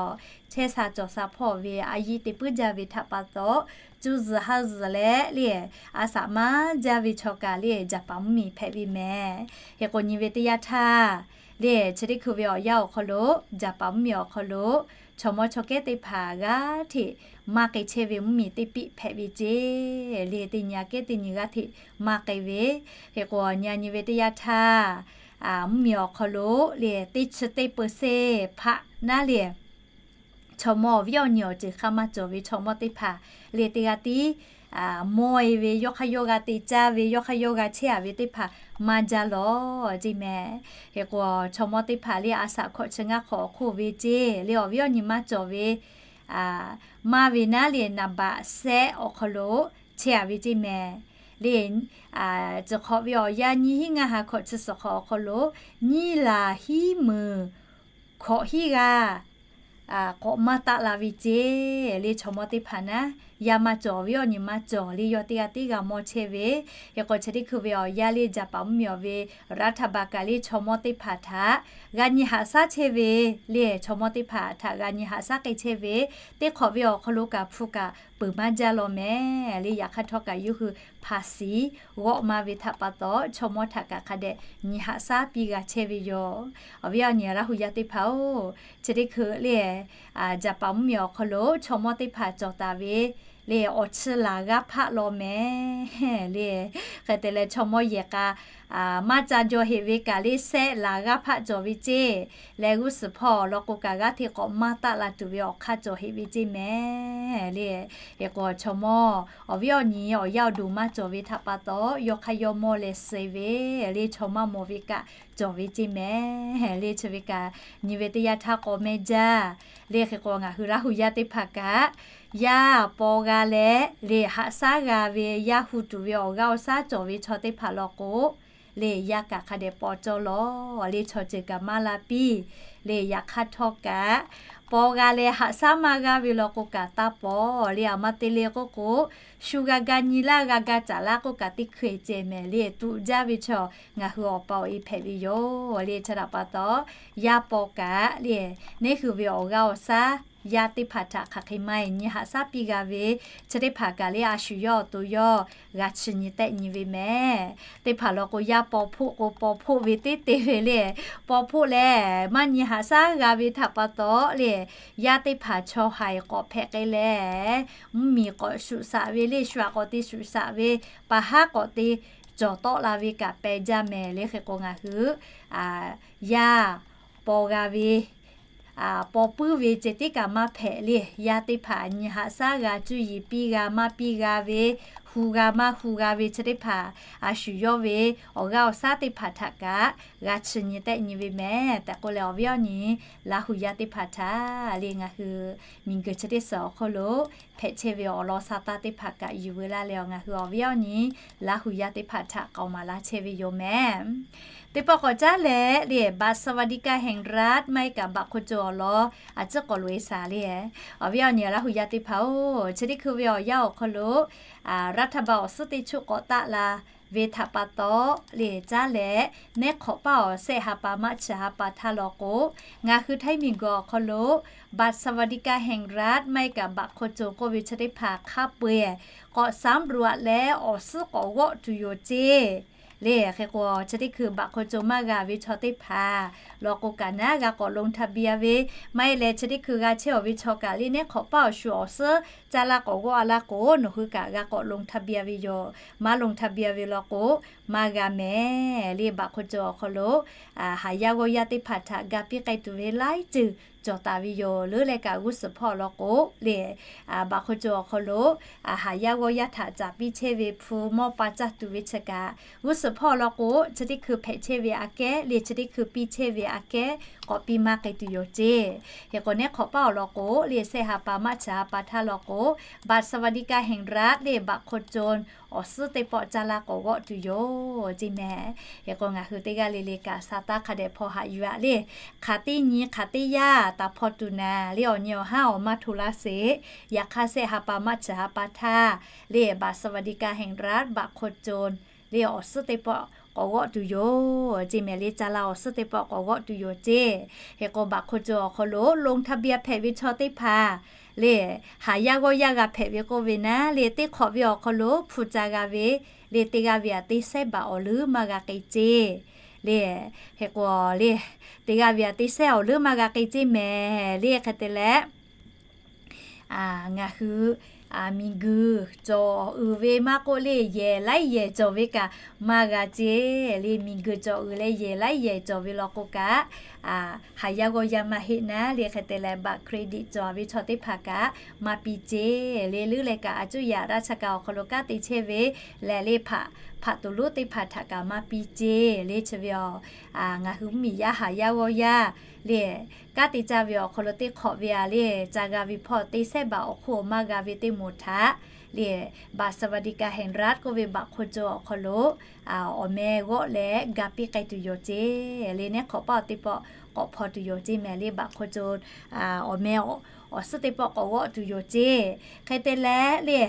chehˇ sha cawˬ sha hpawˇ ve a yiˇ te puiˉ jaˇ ve htaꞈ pa taw, cuˇ zuhˬ haˇ zuhˬ leh le a shaꞈ maˇ jaˇ ve chaw kaꞈ le Jaˍpaˍ mvuhˇmiˬ hpehꞈ ve mehˍ. Hk'e k'o nyi ve teˇ yanˇ htaˇ le chi teˇ hkui ve awˬ yanˇ awˬ hk'aw lo Jaˍpaˍ mvuhˇmiˬ awˬ hk'aw lo chaw mawˇ chaw kehˉ teˇ hpaˍ g'aˇ hteꞈ maˇ k'ai chehˇ ve mvuhˇmiˬ teˇ piˆ hpehꞈ ve ceˇ. Le teˇ nyi aꞈ kehˉ teˇ nyi g'aˇ hteꞈ maˇ k'ai ve. Hk'e k'o nyi a nyi ve teˇ yanˇ htaˇ mvuhˇmiˬ awˬ hk'aw lo le teˇ chi teˇ percent hpaꞈ naˉ le chaw mawˇ awˬ viˉ awˬ nyi awˬ ceuˬ hk'aˇ maˇ cawˬ ve chaw mawˇ teˇ hpaˍ le teˇ g'aˇ tiˉ mawˇ e ve yawˇ hk'aˇ yawˇ g'a te caˇ ve yawˇ hk'aˇ yawˇ g'a chehˇ a ve teˇ hpaˍ maˇ jaˇ lawˬ ceˇ mehˍ. Hk'e k'o chaw mawˇ teˇ hpaˍ le a shaꞈ hkawꞈ chi ngaˇ hk'awꞈ awˬ hk'oˆ ve ceˇ le awˬ viˉ awˬ nyi maˇ cawˬ ve maˇ ve naˉ le naˍ baꞈ shehˆ awˬ hk'aw lo chehˇ a ve ceˇ mehˍ. Le chi hk'awꞈ ve awˬ yanˇ nyiˇ hinˉ ngaˇ ha hkawꞈ chi suhˍ hk'awꞈ awˬ hk'aw lo nyiˇ laˬ hiˉ meunˍ hkawꞈ hiˉ g'aˇ k'awꞈ maˇ taˆ la ve ceˇ. Le chaw mawˇ teˇ hpaˍ naˉ yaˇ maˇ cawˬ, awˬ viˉ awˬ nyi maˇ cawˬ, le yawˇ teˇ g'aˇ tiˉ g'a mawˇ chehˇ ve. Hk'e k'o chi teˇ hkui ve awˬ yanˇ le Jaˍpaˍ mvuhˇmiˬ awˬ ve รัฐบาล kaꞈ le chaw mawˇ teˇ hpaˍ htaꞈ g'a nyi haꞈ shaˉ chehˇ ve le chaw mawˇ teˇ hpaˍ htaꞈ g'a nyi haꞈ shaˉ k'ai chehˇ ve teˇ hk'awꞈ ve awˬ hk'aw lo kaꞈ hpu kaꞈ peuˬ maˇ jaˇ lawˬ mehˍ. Le yaꞈ hk'aˇ htawˇ kaꞈ yawˇ hui hpaˍ shiˍ g'awˆ ma ve htaꞈ pa taw chaw mawˇ htaꞈ kaꞈ hk'a dehꞈ nyi haꞈ shaˉ piˇ g'a chehˇ ve yoˬ. Awˬ viˉ awˬ nyi Laˇ hu yaˇ teˇ hpaˍ-oˬ, chi teˇ hkui le Jaˍpaˍ mvuhˇmiˬ awˬ hk'aw lo chaw mawˇ teˇ hpaˍ cawˬ taˍ ve le awˬ chi laˬ g'aˇ hpaˆ lawˬ mehˍ le. Hk'e te leh chaw mawˇ yehˬ k'a maˇ ca jaw heꞈ ve kaꞈ le shehˆ laˬ g'aˇ hpaˆ cawˬ ve ceˇ. Leh g'uˇ suhˍ hpawˇ law k'o kaꞈ g'aˇ hteꞈ k'awꞈ maˇ taˆ la tuˬ ve awˬ hk'aˇ cawˬ heꞈ ve ceˇ mehˍ le. Hk'e k'o chaw mawˇ awˬ viˉ awˬ nyi awˬ yaˇ awˬ duˬ maˇ cawˬ ve htaꞈ pa taw yawˇ hk'aˇ yawˇ mawˇ leh suh ve le chaw maˇ mawˬ ve kaꞈ cawˬ ve ceˇ mehˍ le. Chi ve kaꞈ nyi ve teˇ yanˇ htaˇ k'awꞈ meh jaˇ le. Hk'e k'o ngaˬ hui Laˇ hu yaˇ teˇ hpaˍ kaꞈ yaˇ paw g'a leh le haꞈ shaˉ g'a ve yaˇ hu tuˬ ve awˬ g'aˇ awˬ shaˉ cawˬ ve chaw teˇ hpaˍ law k'o le yaˇ kaꞈ hk'a dehꞈ paw cawˇ lawˬ le chaw ceuˬ kaꞈ maˇ la piˇ le. Yaꞈ hk'aˇ htawˇ kaꞈ paw g'a leh haꞈ shaˉ maˇ g'aˇ ve law k'o kaꞈ taˇ paw le. A ma te le k'oˆ k'o shu g'a ga nyi laˇ g'a ga caˍ laˇ k'oˆ kaꞈ teˇ hkui ceh mehˍ le tuꞈ jaˇ ve chaw ngaˬ hui awˬ pa awˬ e hpehꞈ ve yoˬ le. Chi htaꞈ pa taw yaˇ paw kaꞈ le neˇ hui ve awˬ g'aˇ awˬ shaˉ yaˇ teˇ hpaˍ htaꞈ hk'aˬ hk'e maˇ e nyi haꞈ shaˉ piˇ g'a ve chi teˇ hpaˍ kaꞈ le a shu yawˇ awˬ to yawˇ g'a chi nyi tehˆ nyi ve mehˍ. Teˇ hpaˍ law k'o yaˇ paw hpoˆ k'o paw hpoˆ ve teˇ te ve le paw hpoˆ leh maˇ nyi haꞈ shaˉ g'a ve htaꞈ pa taw le yaˇ teˇ hpaˍ chaw haiˬ k'awꞈ hpehꞈ k'ai leh mvuhˇmiˬ k'awꞈ shuꞈ shaꞈ ve le shu aꞈ k'awꞈ te shuꞈ shaꞈ ve pa haˉ k'awꞈ te cawˬ tawˆ la ve kaꞈ peh jaˇ mehˍ le. Hk'e k'o ngaˬ hui yaˇ paw g'a ve paw puiˉ ve ceh tiˉ kaꞈ maˇ hpehꞈ le. Yaˇ teˇ hpaˍ nyi haꞈ shaˉ g'a cuˇ yiˍ piˇ g'a maˇ piˇ g'a ve hu g'a maˇ hu g'a ve chi teˇ hpaˍ a shu yawˇ ve awˬ g'aˇ awˬ shaˉ teˇ hpaˍ htaꞈ kaꞈ g'a chi nyi tehˆ nyi ve mehˍ tehꞈ k'oˆ leh awˬ viˉ awˬ nyi Laˇ hu yaˇ teˇ hpaˍ htaꞈ le ngaˬ hui miˬguiˬ chi teˇ suhˍ awˬ hk'oˆ lo hpehꞈ chehˇ ve awˬ lawn sa taˇ teˇ hpaˍ kaꞈ yuˬ veu laˇ leh awˬ ngaˬ hui awˬ viˉ awˬ nyi Laˇ hu yaˇ teˇ hpaˍ htaꞈ k'aoˍ maˍ laˇ chehˇ ve yoˬ mehˍ. Teˇ pawˆ k'awꞈ caˉ leh le บัตรสวัสดิการแห่งรัฐ maˇ heˆ kaꞈ บัตรคนจน awˬ lawn a ciˉ k'awꞈ loꞈ e shaˍ le. Awˬ viˉ awˬ nyi Laˇ hu yaˇ teˇ hpaˍ-oˬ, chi teˇ hkui ve awˬ yanˇ awˬ hk'aw lo รัฐบาล awˬ suhˉ teˇ chuˆ k'awꞈ taˆ la ve htaꞈ pa taw le caˉ leh neˉ hk'awꞈ paˇ awˬ shehˆ ha pa maˇ chi ha pa htaˇ law k'o ngaˬ hui Htaiˇ miˬguiˬ awˬ hk'aw lo บัตรสวัสดิการแห่งรัฐ maˇ heˆ kaꞈ บัตรคนจน k'oˆ ve chi teˇ hpaˍ hk'a peu-eˬ k'awꞈ สำรวจ leh awˬ suhˉ k'awꞈ g'awˆ tuˬ yoˬ ceˇ. Le hk'e k'o chi teˇ hkui บัตรคนจน maˇ g'a ve chaw teˇ hpaˍ law k'o kaꞈ naˉ g'a k'awꞈ ลงทะเบียน ve maˇ heˆ leh chi teˇ hkui g'a chehˇ-oˬ ve chaw kaꞈ le neˉ hk'awꞈ paˇ awˬ shu awˬ suhˉ caˇ laˇ k'awꞈ g'awˆ a laˇ k'o nawˬ hui kaꞈ g'a k'awꞈ ลงทะเบียน ve yoˬ. Maˇ ลงทะเบียน ve law k'o maˇ g'a mehˍ le. บัตรคนจน awˬ hk'aw lo haˍ yaˇ g'awˇ yaˇ teˇ hpaˍ htaꞈ ga piˇ k'ai tuˬ ve laiˉ ceuˬ cawˬ taˍ ve yoˬ. Leuˉ leh kaꞈ g'uˇ suhˍ hpawˇ awˬ lawn k'o le, baꞈ hk'oˆ co awˬ hk'aw lo haˍ yaˇ g'awˇ yaˇ htaꞈ caˍ piˇ chehˇ ve hpu mawˇ pa caˇ tuˬ ve chi kaꞈ, g'uˇ suhˍ hpawˇ awˬ lawn k'o chi teˇ hkui hpehꞈ chehˇ ve aꞈ kehˉ le, chi teˇ hkui piˇ chehˇ ve aꞈ kehˉ k'awꞈ piˇ maˇ k'ai tuˬ yoˬ ceˇ. Hk'e k'o, neˉ hk'awꞈ paˇ awˬ lawn k'o le, sehˆ ha pa maˇ chi ha pa htaˇ lawn k'o, บัตรสวัสดิการแห่งรัฐ le baꞈ hk'oˆ co awˬ suhˉ teˇ pawˆ caˇ laˇ k'awꞈ g'awˆ tuˬ yoˬ ceˇ mehˍ. Hk'e k'o, ngaˬ hui teˇ g'aˇ le le kaꞈ sa taˇ hk'a dehꞈ hpaw haꞈ yuˬ-aꞈ le. Hk'aˬ teˇ nyi hk'aˬ teˇ yanˇ taˍ hpaw tuˬ naˍ le, awˬ nyi awˬ haˉ awˬ maˇ hto laˇ sheˍ. Yaꞈ hk'aˇ, sehˆ ha pa maˇ chi ha pa htaˇ le, บัตรสวัสดิการแห่งรัฐ baꞈ hk'oˆ co le awˬ suhˉ teˇ pawˆ k'awꞈ g'awˆ tuˬ yoˬ ceˇ mehˍ le. Caˇ laˇ awˬ suhˉ teˇ pawˆ k'awꞈ g'awˆ tuˬ yoˬ ceˇ. Hk'e k'o, baꞈ hk'oˆ co awˬ hk'aw lo ลงทะเบียน hpehꞈ ve chaw teˇ hpaˍ le, haˍ yaˇ g'awˇ yaˇ g'a hpehꞈ ve k'oˆ ve naˉ le, teˇ hk'awꞈ ve awˬ hk'aw lo hpu ca g'a ve le, teˇ g'aˇ ve aꞈ teˇ sehˉ baꞈ awˬ leuˉ maˇ g'a k'ai ceˇ le. Hk'e k'o le, teˇ g'aˇ ve aꞈ teˇ sehˉ awˬ leuˉ maˇ g'a k'ai ceˇ mehˍ le. Hk'e te leh, ngaˬ hui miˬguiˬ cawˬ uiˍ ve maˇ k'oˆ le, yehˬ laiˉ yehˬ cawˬ ve kaꞈ maˇ g'a ceˇ le. Miˬguiˬ cawˬ uiˍ leh yehˬ laiˉ yehˬ cawˬ ve law k'o kaꞈ, haˍ yaˇ g'awˇ yaˇ maˇ heˆ naˉ le. Hk'e te leh, baꞈ เครดิต cawˬ ve chaw teˇ hpaˍ kaꞈ maˇ piˇ ceˇ le. Leuˉ leh kaꞈ, a cuˇ yaꞈ ราชการ awˬ hk'aw lo kanˉ te chehˇ ve lehˬ le, hpaꞈ tuˬ lonˉ teˇ hpaˍ htaꞈ kaꞈ maˇ piˇ ceˇ le. Chi ve aˬ, ngaˬ hui mvuhˇmiˬ yaˇ haˍ yaˇ g'awˇ yaˇ le, kanˉ te caˇ ve awˬ hk'aw lo teˇ hk'awꞈ ve aꞈ le, ca g'a ve hpawˇ teˇ sehˉ baꞈ awˬ hk'oˆ maˇ g'a ve teˇ moˍ htaꞈ le, บัตรสวัสดิการแห่งรัฐ k'oˆ ve baꞈ hk'oˆ co awˬ hk'aw lo awˬ meh g'awˆ leh ga piˇ k'ai tuˬ yoˬ ceˇ le. Neˉ hk'awꞈ paˇ awˬ teˇ pawˆ k'awꞈ hpaw tuˬ yoˬ ceˇ mehˍ le. Baꞈ hk'oˆ co awˬ meh awˬ suhˉ teˇ pawˆ k'awꞈ g'awˆ tuˬ yoˬ ceˇ. Hk'e te leh le,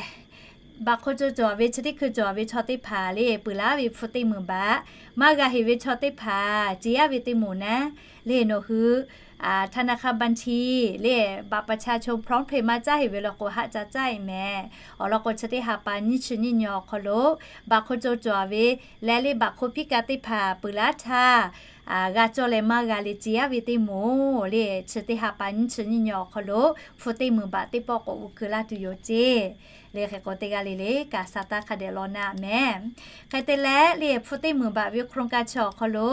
baꞈ hk'oˆ co cawˬ ve chi teˇ hkui cawˬ ve chaw teˇ hpaˍ le, peuˬ laˇ ve hpu teˇ meunˍ baꞈ maˇ g'a heꞈ ve chaw teˇ hpaˍ, ceˇ yaˇ ve teˇ moˍ naˉ le, nawˬ hui ธนาคารบัญชี le, บัตรประชาชน พร้อมเพย์ maˇ caˇ heꞈ ve law k'o, haˆ ca caˇ-e mehˍ. Awˬ lawn k'o, chi teˇ ha pa nyiˇ chi nyiˇ nyi awˬ hk'aw lo baꞈ hk'oˆ co cawˬ ve leh le, baꞈ hk'oˆ piˇ ka teˇ hpaˍ peuˬ laˇ htaˇ, g'a cawˇ leh maˇ g'a le, ceˇ yaˇ ve teˇ moˍ le, chi teˇ ha pa nyiˇ chi nyiˇ nyi awˬ hk'aw lo hpu teˇ meunˍ baꞈ teˇ pawˆ k'awꞈ g'uˇ keu laˇ tuˬ yoˬ ceˇ le. Hk'e k'o, teˇ g'aˇ le le kaꞈ sa taˇ hk'a dehꞈ law naˉ mehˍ. Hk'e te leh le, hpu teˇ meunˍ baꞈ ve โครงการ chi awˬ hk'aw lo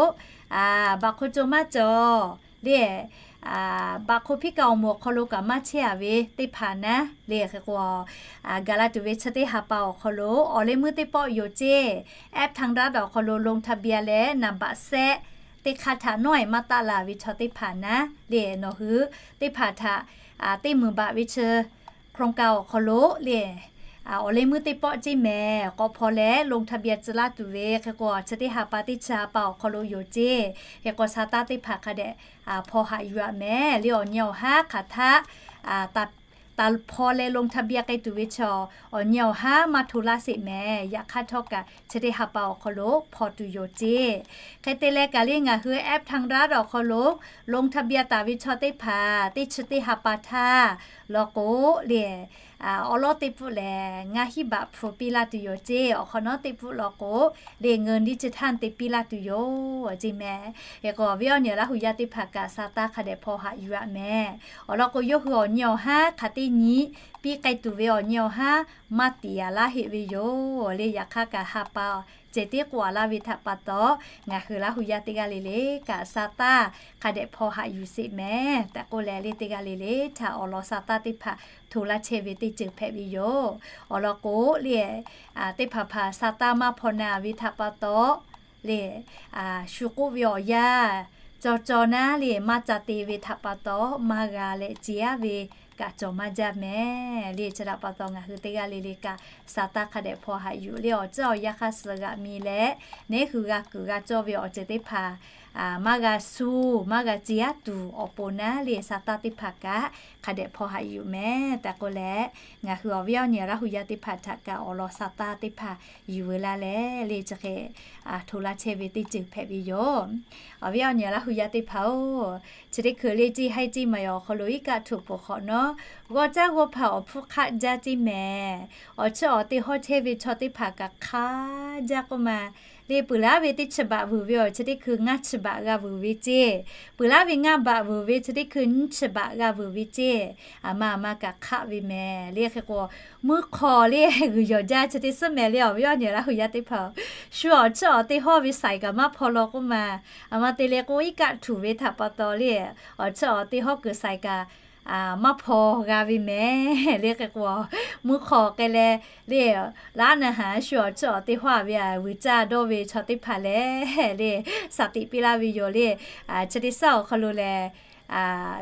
baꞈ hk'oˆ co maˇ cawˬ le, baꞈ hk'oˆ piˇ ka awˬ moˍ awˬ hk'aw lo kaꞈ maˇ chehˇ-a ve teˇ hpaˍ naˉ le. Hk'e k'o, gaˬ la tuˬ ve chi teˇ ha pa awˬ hk'aw lo awˬ leh meuˇ teˇ pawˆ yoˬ ceˇ. App ไทยรัฐ awˬ hk'aw lo ลงทะเบียน leh naˍ baꞈ sehˆ teˇ hk'aˇ htaꞈ nawˉ-e maˇ taˆ la ve chaw teˇ hpaˍ naˉ le, nawˬ hui teˇ hpaˍ htaꞈ teˇ meunˍ baꞈ ve chi โครงการ awˬ hk'aw lo le, awˬ leh meuˇ teˇ pawˆ ceˇ mehˍ. K'awꞈ hpaw leh ลงทะเบียน tcuh laˇ tuˬ ve hk'e k'o, chi teˇ ha pa teˇ chi ha pa awˬ hk'aw lo yoˬ ceˇ. Hk'e k'o, sa taˇ teˇ hpaˍ hk'a dehꞈ hpaw haꞈ yuˬ-aꞈ mehˍ le. Awˬ nyi awˬ haˉ hk'aˬ htaˇ taˍ hpaw leh ลงทะเบียน k'ai tuˬ ve chaw, awˬ nyi awˬ haˉ maˇ hto laˇ sheˍ mehˍ. Yaꞈ hk'aˇ htawˇ kaꞈ, chi teˇ ha pa awˬ hk'aw lo hpaw tuˬ yoˬ ceˇ. Hk'e te leh kaꞈ le, ngaˬ hui แอป ไทยรัฐ awˬ hk'aw lo ลงทะเบียน taˍ ve chaw teˇ hpaˍ teˇ chi teˇ ha pa htaˇ law k'o le, awˉ lawˉ teˇ pfuhˆ lehˬ, ngaˇ hinˉ baꞈ hpu piˇ laˇ tuˬ yoˬ ceˇ. Awˬ hk'awꞈ nawˉ teˇ pfuhˆ law k'o le, เงินดิจิทัล te piˇ laˇ tuˬ yoˬ ceˇ mehˍ. Hk'e k'o, awˬ viˉ awˬ nyi Laˇ hu yaˇ teˇ hpaˍ kaꞈ sa taˇ hk'a dehꞈ hpaw haꞈ yuˬ-aꞈ mehˍ. Awˬ lawn k'o, yawˇ hui awˬ nyi awˬ haˉ hk'aˬ teˇ nyi piˇ k'ai tuˬ ve awˬ nyi awˬ haˉ maˇ tiˍ-a laˇ heˆ ve yoˬ le. Yaꞈ hk'aˇ kaꞈ, ha pa ceh tiˉ k'oˆ-a laˇ ve htaꞈ pa taw, ngaˬ hui Laˇ hu yaˇ teˇ g'aˇ le le kaꞈ sa taˇ hk'a dehꞈ hpaw haꞈ yuˬ sheˍ mehˍ tehꞈ k'oˆ leh, le teˇ g'aˇ le le htaꞈ awˬ lawn sa taˇ teˇ hpaˍ hto laˇ chehˇ ve teˇ ceuˬ hpehꞈ ve yoˬ. Awˬ lawn k'o le, teˇ hpaˍ hpaˍ sa taˇ maˇ hpaw na ve htaꞈ pa taw le, shu k'oˆ ve awˬ yanˇ cawˬ cawˬ naˉ le, maˇ ca te ve htaꞈ pa taw maˇ g'a leh, ceˇ yaˇ ve kaꞈ cawˬ maˇ jaˇ mehˍ le. Chi htaꞈ pa taw, ngaˬ hui teˇ g'aˇ le le kaꞈ sa taˇ hk'a dehꞈ hpaw haꞈ yuˬ le. Awˬ ceuˬ awˬ yanˇ hk'aˇ suh g'aꞈ mi leh, neˉ hui g'a kuiˬ g'a cawˇ ve awˬ ceuˬ teˇ hpaˍ maˇ g'a shu, maˇ g'a ceˇ yaˇ tuˬ awˬ pon naˉ le, sa taˇ teˇ hpaˍ kaꞈ hk'a dehꞈ hpaw haꞈ yuˬ mehˍ tehꞈ k'oˆ leh, ngaˬ hui awˬ viˉ awˬ nyi Laˇ hu yaˇ teˇ hpaˍ htaꞈ kaꞈ awˬ lawn sa taˇ teˇ hpaˍ yuˬ veu laˇ leh le, chi hk'e hto laˇ chehˇ ve teˇ ceuˬ hpehꞈ ve yoˬ. Awˬ viˉ awˬ nyi Laˇ hu yaˇ teˇ hpaˍ-oˬ, chi teˇ hkui le ceˇ haiˇ ceˇ maˬ awˬ hk'aw lo iˉ kaˆ htoꞈ peuˬ hk'awꞈ nawˉ, g'awˇ caˉ g'awˇ hpaˍ awˬ hpfuhˇ hk'aˆ jaˇ ceˇ mehˍ. Awˬ chiˇ awˬ te hawˇ chehˇ ve chaw teˇ hpaˍ kaꞈ hk'aˇ jaˇ k'oˆ ma Le peuˬ laˉ ve teˇ chi baꞈ vuiˬ ve awˬ chi teˇ hkui ngaˇ chi baꞈ g'a vuiˬ ve ceˇ. Peuˬ laˉ ve ngaˇ baꞈ vuiˬ ve chi teˇ hkui nyiˇ chi baꞈ g'a vuiˬ ve ceˇ. Aˬ ma aˬ ma kaꞈ hk'aˆ ve mehˍ. Le hk'e k'o, mvuhˇ hk'aw le g'uiˬ yawˬ jaˇ chi teˇ suhˉ mehˍ le awˬ viˉ awˬ nyi laˇ hui yaˇ teˇ hpaˍ-oˬ, shu awˬ chiˇ awˬ te hawˇ ve saiˍ kaꞈ maˇ hpaw law k'oˆ ma. Aˬ ma te leh k'o, iˉ kaˆ htuꞈ ve htaꞈ pa taw le, awˬ chiˇ awˬ te hawˇ kuiˬ saiˍ kaꞈ maˇ hpaw g'a ve mehˍ. Le hk'e k'o, mvuhˇ hk'aw k'ai leh le, laˉ na haˍ shu awˬ chiˇ awˬ te hawˇ ve a vuiˬ caˇ dawˇ ve chaw teˇ hpaˍ lehˬ le, shaˍ tiꞈ piˇ laˇ ve yoˬ le. Chi teˇ suhˉ awˬ hk'aw lo lehˬ,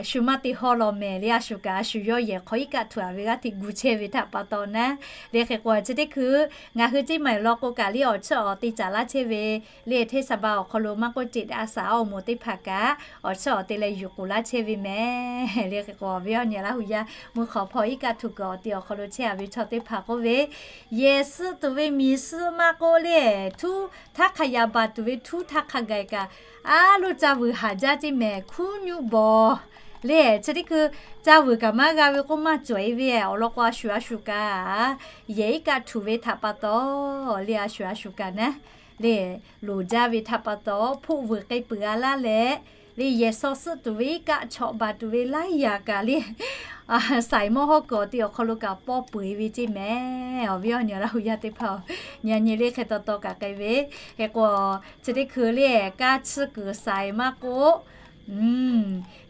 shu maˇ te hawˇ law mehˍ le. A shu kaꞈ a shu yawˇ yehˬ hk'aw iˉ kaˆ htuꞈ a ve g'aˇ hteꞈ gu chehˇ ve htaꞈ pa taw naˉ. Le hk'e k'o, chi teˇ hkui ngaˬ hui ceˇ maˬ law k'o kaꞈ le awˬ chiˇ awˬ te caˍ laˇ chehˇ ve le, hteˇ saˍ baˆ awˬ hk'aw lo maˇ k'oˆ, ceꞈ daꞈ a saˍ awˬ moˍ teˇ hpaˍ kaꞈ awˬ chiˇ awˬ te leh yuˬ k'oˍ laˇ chehˇ ve mehˍ. Le hk'e k'o, awˬ viˉ awˬ nyi laˇ hui yaˇ mvuhˇ hk'aw hpawˇ iˉ kaˆ htuꞈ kuiˬ awˬ te awˬ hk'aw lo chehˇ a ve chaw teˇ hpaˍ k'oˆ ve, yehˬ suhˆ tuˬ ve miˬ suhˆ maˇ k'oˆ le, htuˉ htaˇ hk'a yaꞈ baˬ tuˬ ve htuˉ htaˇ hk'a gaˬ kaꞈ, a loˇ ca vuiˬ haˍ jaˇ ceˇ mehˍ. Hkunˉ nyuˆ bawˬ le, chi teˇ hkui ca vuiˬ kaꞈ maˇ g'a ve k'oˆ maˇ cawˬ e ve awˬ lawn k'o, a shu a shu kaꞈ yehˬ iˉ kaˆ htuꞈ ve htaꞈ pa taw le, a shu a shu kaꞈ naˉ le, loˍ jaˇ ve htaꞈ pa taw hpoˆ vuiˬ k'ai peuˬ a laˇ leh le, yehˬ shaw suhˆ tuˬ ve iˉ kaˆ chawꞈ baˬ tuˬ ve laiˉ yaꞈ kaꞈ le, saiˍ mawˇ hawˇ kuiˬ awˬ te awˬ hk'aw lo kaꞈ pawˇ peu eˬ ve ceˇ mehˍ. Awˬ viˉ awˬ nyi laˇ hui yaˇ teˇ hpaˍ-oˬ, nyi a nyi le hk'e taw taw kaꞈ k'ai ve. Hk'e k'o, chi teˇ hkui le, kaˇ chiˇ kuiˬ saiˍ maˇ k'oˆ,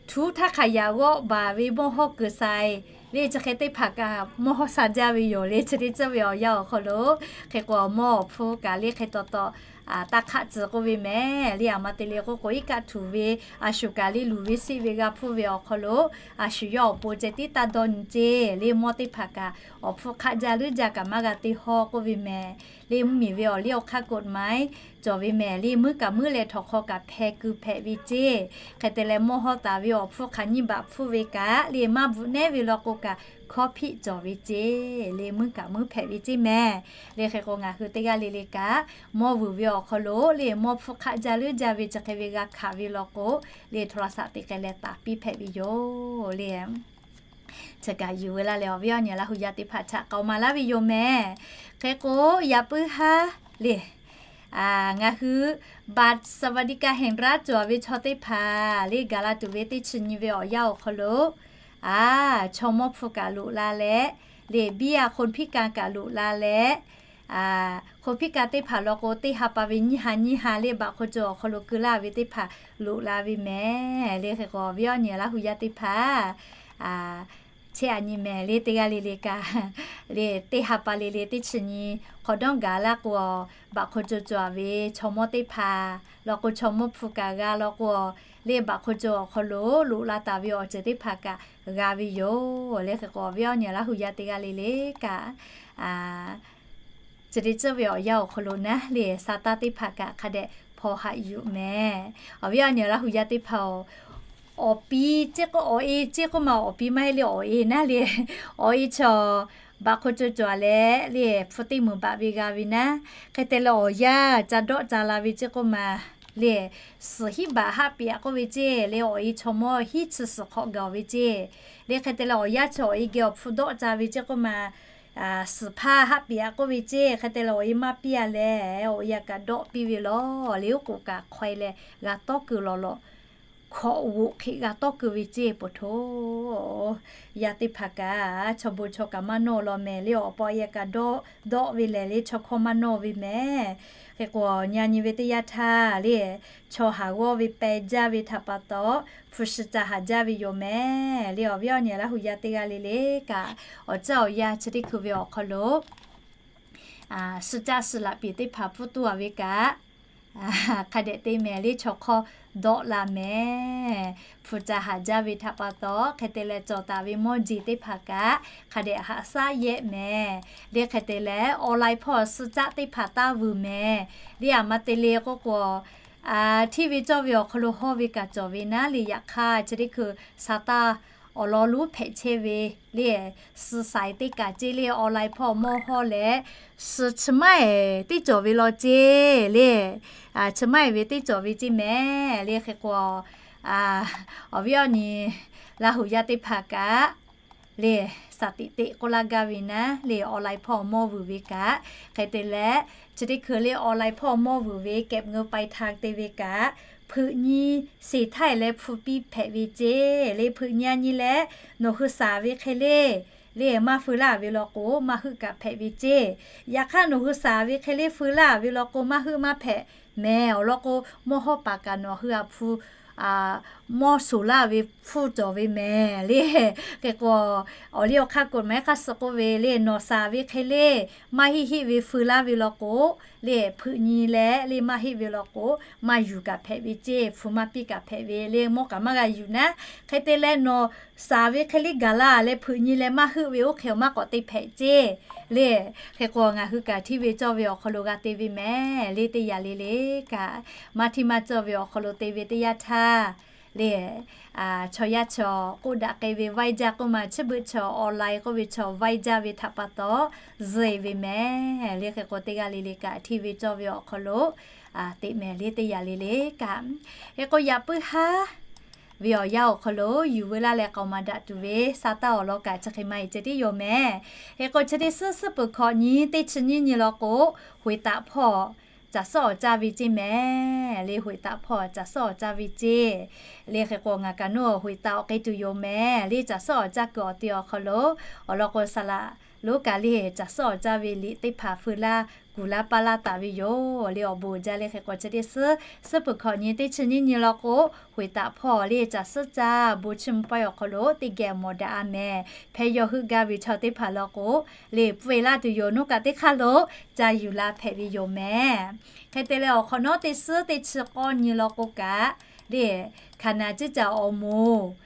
htuˉ htaˇ hk'a yaꞈ g'awˆ baˬ ve mawˇ hawˇ kuiˬ saiˍ le, chi hk'e teˇ hpaˍ kaꞈ mawˇ hawˇ sha jaˇ ve yoˬ le. Chi teˇ ceuˬ ve awˬ yanˇ awˬ hk'aw lo hk'e k'o, mawˇ awˬ hpfuhˇ kaꞈ le hk'e taw taw taˇ hk'aˆ tcuh k'oˆ ve mehˍ. Le aˬ ma te le k'oˆ k'o, iˉ kaˆ htuꞈ ve a shu kaꞈ le luˬ ve siˆ ve g'a hpfuhˇ ve awˬ hk'aw lo, a shu yawˇ awˬ pon ceh tiˉ taˇ dawˇ nyi ceˇ. Le mawˇ teˇ hpaˍ kaꞈ awˬ hpfuhˇ hk'aˆ jaˇ leuˉ jaˇ kaꞈ maˇ g'a te hawˇ k'oˆ ve mehˍ. Le mvuhˇmiˬ ve awˬ liˇ awˬ hk'aˇ กฎหมาย cawˬ ve mehˍ. Le muiˉ kaꞈ muiˉ leh htawnˍ hk'aw kaꞈ hpeh keu hpehꞈ ve ceˇ. Hk'e te leh mawˇ hawˇ taˍ ve awˬ hpfuhˇ hk'aˬ nyiˇ baꞈ hpfuhˇ ve kaꞈ le maˇ bvuhꞈ nehˉ ve law k'o kaꞈ hkawˇ hpiˆ cawˬ ve ceˇ. Le muiˉ kaꞈ muiˉ hpehꞈ ve ceˇ mehˍ. Le hk'e k'o, ngaˬ hui teˇ g'aˇ le le kaꞈ mawˇ vuiˬ ve awˬ hk'aw lo le mawˇ hpfuhˇ hk'aˆ jaˇ leuˉ jaˇ ve chi hk'e ve g'a hkanˍ ve law k'o, le โทรศัพท์ te k'ai leh taˍ piˇ hpehꞈ ve yoˬ le. Chi kaꞈ yuˬ ve laˇ leh awˬ viˉ awˬ nyi laˇ hui yaˇ teˇ hpaˍ htaꞈ k'aoˍ maˍ laˇ ve yoˬ mehˍ. Hk'e k'o, yaꞈ puiˉ haˉ le, ngaˬ hui บัตรสวัสดิการแห่งรัฐ cawˬ ve chaw teˇ hpaˍ le, gaˬ la tuˬ ve teˇ chi nyi ve awˬ yanˇ awˬ hk'aw lo, a, chaw mawˇ hpu kaꞈ loꞈ la leh, le เบี้ยคนพิการ kaꞈ loꞈ la leh, คนพิการ teˇ hpaˍ law k'o, teˇ ha pa ve nyiˇ ha nyiˇ ha le, baꞈ hk'aw cawˬ awˬ hk'aw lo keu laˇ ve teˇ hpaˍ loꞈ la ve mehˍ. Le hk'e k'o, awˬ viˉ awˬ nyi laˇ hui yaˇ teˇ hpaˍ chehˇ a nyi mehˍ le, teˇ g'aˇ le le kaꞈ le, teˇ ha pa le le teˇ chi nyi hk'awꞈ dawˇ gaˬ laˇ k'o, baꞈ hk'aw cawˬ cawˬ ve chaw mawˇ teˇ hpaˍ law k'o, chaw mawˇ hpu kaꞈ g'a law k'o, le baꞈ hk'aw cawˬ awˬ hk'aw lo loꞈ la taˍ ve awˬ ceuˬ teˇ hpaˍ kaꞈ g'a ve yoˬ. Le hk'e k'o, awˬ viˉ awˬ nyi laˇ hui yaˇ teˇ g'aˇ le le kaꞈ, chi teˇ ceuˬ ve awˬ yanˇ awˬ hk'aw lo naˉ le, sa taˇ teˇ hpaˍ kaꞈ hk'a dehꞈ hpaw haꞈ yuˬ mehˍ. Awˬ viˉ awˬ nyi laˇ hui yaˇ teˇ hpaˍ-oˬ, awˬ pi ceˇ k'o, awˬ e ceˇ k'oˆ ma, awˬ pi maˇ heˆ le, awˬ e naˉ le, awˬ e chaw baꞈ hk'aw cawˬ cawˬ leh le, hpu teˇ meunˍ baꞈ ve g'a ve naˉ, hk'e te leh awˬ yaˇ ca dawˆ ca la ve ceˇ k'oˆ ma le, suhˍ hiˉ baꞈ haˆ piˍ aꞈ k'oˆ ve ceˇ le, awˬ e chaw mawˇ hiˉ chi suhˍ hk'awꞈ gaˬ ve ceˇ le. Hk'e te leh awˬ yaˇ chi awˬ e geh awˬ hpu dawˆ ca ve ceˇ k'oˆ ma, suhˍ hpaˇ haˆ piˍ aꞈ k'oˆ ve ceˇ. Hk'e te leh awˬ e maˇ piˇ a leh, awˬ e a kaꞈ dawˆ piˇ ve lawˬ le, oˉ k'oˍ kaꞈ hk'aw e leh g'a tawˇ keu lawˬ lawˬ, hkawꞈ g'oꞈ hk'e g'a tawˇ keu ve ceˇ. Poˬ htoˬ, yaˇ teˇ hpaˍ kaꞈ chaw bon chaw kaꞈ maˇ nawˇ law mehˍ le, awˬ pa awˬ e a kaꞈ dawˆ dawˆ ve lehˬ le, chaw hkawˇ maˇ nawˇ ve mehˍ. Hk'e k'o, nyi a nyi ve teˇ yanˇ htaˇ le, chaw haˍ g'awˇ ve peh jaˇ ve htaꞈ pa taw, hpu shi ca haˍ jaˇ ve yoˬ mehˍ le. Awˬ viˉ awˬ nyi laˇ hui yaˇ teˇ g'aˇ le le kaꞈ, awˬ caˇ awˬ yanˇ chi teˇ hkui ve awˬ hk'aw lo, suh caˆ suh laꞈ piˍ teˇ hpaˍ pfuhˇ tuˬ a ve kaꞈ, hk'a dehꞈ te mehˍ le, chaw hk'awˇ dawˆ la mehˍ. Hpu ca haˍ jaˇ ve htaꞈ pa taw, hk'e te leh cawˬ taˍ ve mawˇ jeˬ teˇ hpaˍ kaꞈ hk'a dehꞈ haꞈ shaˉ yehˆ mehˍ le. Hk'e te leh online hpawˇ suh caˆ teˇ hpaˍ taˇ vuiˬ mehˍ le. Aˬ ma te le k'oˆ k'o, hteˇ ve cawˇ ve awˬ hk'aw lo hawˇ ve kaꞈ cawˬ ve naˉ le. Yaꞈ hk'aˇ, chi teˇ hkui sa taˇ awˬ lawn lonˉ hpehꞈ chehˇ ve le, suh saiˍ teˇ kaˬ ceˇ le. Online hpawˇ mawˇ hawˇ leh, suh chi maˇ eˍ teˇ cawˬ ve law ceˇ le. Chi maˇ eˍ ve teˇ cawˬ ve ceˇ mehˍ le. Hk'e k'o, awˬ viˉ awˬ nyi laˇ hui yaˇ teˇ hpaˍ kaꞈ le, สถิติ k'oˆ laˇ gaˇ ve naˉ le, online hpawˇ mawˇ vuiˬ ve kaꞈ, hk'e te leh chi teˇ hkui le online hpawˇ mawˇ vuiˬ ve เก็บเงินปลายทาง te ve kaꞈ, hpeuꞈ nyi sheˍ htaˇ leh hpu piˇ hpehꞈ ve ceˇ le. Hpeuꞈ nyi a nyi leh nawˬ hui shaˍ ve hk'e le, le maˇ feu laˇ ve law k'o, maˇ heuˆ kaꞈ hpehꞈ ve ceˇ. Yaꞈ hk'aˇ nawˬ hui shaˍ ve hk'e le feu laˇ ve law k'o, maˇ heuˆ maˇ hpehꞈ mehˍ. Awˬ lawn k'o, mawˇ hawˉ paˍ kaꞈ nawˬ hui a hpu mawˇ shoˍ laˇ ve hpfuhˇ cawˬ ve mehˍ le. Hk'e k'o, awˬ liˇ awˬ hk'aˇ กฎหมาย hk'a suh k'oˆ ve le, nawˬ shaˍ ve hk'e le maˇ heˆ heˆ ve feu laˇ ve law k'o, le hpeuꞈ nyi leh le maˇ heˆ ve law k'o, maˇ yuˬ kaꞈ hpehꞈ ve ceˇ, hpu maˇ piˇ kaꞈ hpehꞈ ve le, mawˇ kaꞈ maˇ g'a yuˬ naˉ. Hk'e te leh nawˬ shaˍ ve hk'e le gaˬ la leh hpeuꞈ nyi leh maˇ heuˆ ve oˇ hk'e awˬ maˇ k'awꞈ te hpehꞈ ceˇ le. Hk'e k'o, ngaˬ hui kaꞈ hteˇ ve cawˇ ve awˬ hk'aw lo g'a te ve mehˍ le. Teˇ yanˇ le le kaꞈ, maˇ hteˇ maˇ cawˇ ve awˬ hk'aw lo te ve teˇ yanˇ htaˇ le, chaw yaˇ chaw k'oˆ daꞈ k'ai ve ไหว้เจ้า k'oˆ ma, chi beuꞈ chaw online k'oˆ ve chaw ไหว้เจ้า ve htaꞈ pa taw zuhꞈ ve mehˍ le. Hk'e k'o, teˇ g'aˇ le le kaꞈ hteˇ ve cawˇ ve awˬ hk'aw lo teꞈ mehˍ le. Teˇ yanˇ le le kaꞈ, hk'e k'o, yaꞈ puiˉ haˉ ve awˬ yanˇ awˬ hk'aw lo yuˬ veu laˇ leh k'aoˍ maˍ daꞈ tuˬ ve sa taˇ awˬ lawn kaꞈ chi hk'e ma e ceh tiˉ yoˬ mehˍ. Hk'e k'o, chi teˇ suhˉ suhˉ peuˬ hkawꞈ nyi teˇ chi nyiˇ nyi law k'o, หวยตะ hpawˇ caˬ suhˉ awˬ caˇ ve ceˇ mehˍ le. หวยตะ hpawˇ caˬ suhˉ awˬ caˇ ve ceˇ le. Hk'e k'o, ngaˬ kaꞈ nawˬ หวยตะ awˬ k'ai tuˬ yoˬ mehˍ le. Caˬ suhˉ awˬ caˇ kuiˬ awˬ te awˬ hk'aw lo, awˬ lawn k'o, saˍ laꞈ lonˉ kaꞈ le caˬ suhˉ awˬ caˇ ve liꞈ teˇ hpaˍ feu laˇ kuˬ laˇ paˇ laˇ taˍ ve yoˬ le. Awˬ bon uiˍ jaˇ le. Hk'e k'o, chi teˇ suhˉ suhˉ peuˬ hkawꞈ nyi teˇ chi nyiˇ nyi law k'o, หวยตะ hpawˇ le caˬ suhˉ caˇ bon chiˇ mvuh pawehˇ awˬ hk'aw lo teˇ geh mawˬ daꞈ a mehˍ. Hpehˇ yaw heuˆ gaˇ ve chaw teˇ hpaˍ law k'o, le pfuhˇ e laˇ tuˬ yoˬ. Nawˬ kaꞈ teˇ hk'aˇ lo ca yuˬ la hpehꞈ ve yoˬ mehˍ. Hk'e te leh, awˬ hk'awꞈ nawˉ teˇ suhˉ teˇ chi k'awˇ nyi law k'o kaꞈ, le hkaˍ naˍ ciˇ caˬ awˬ moˍ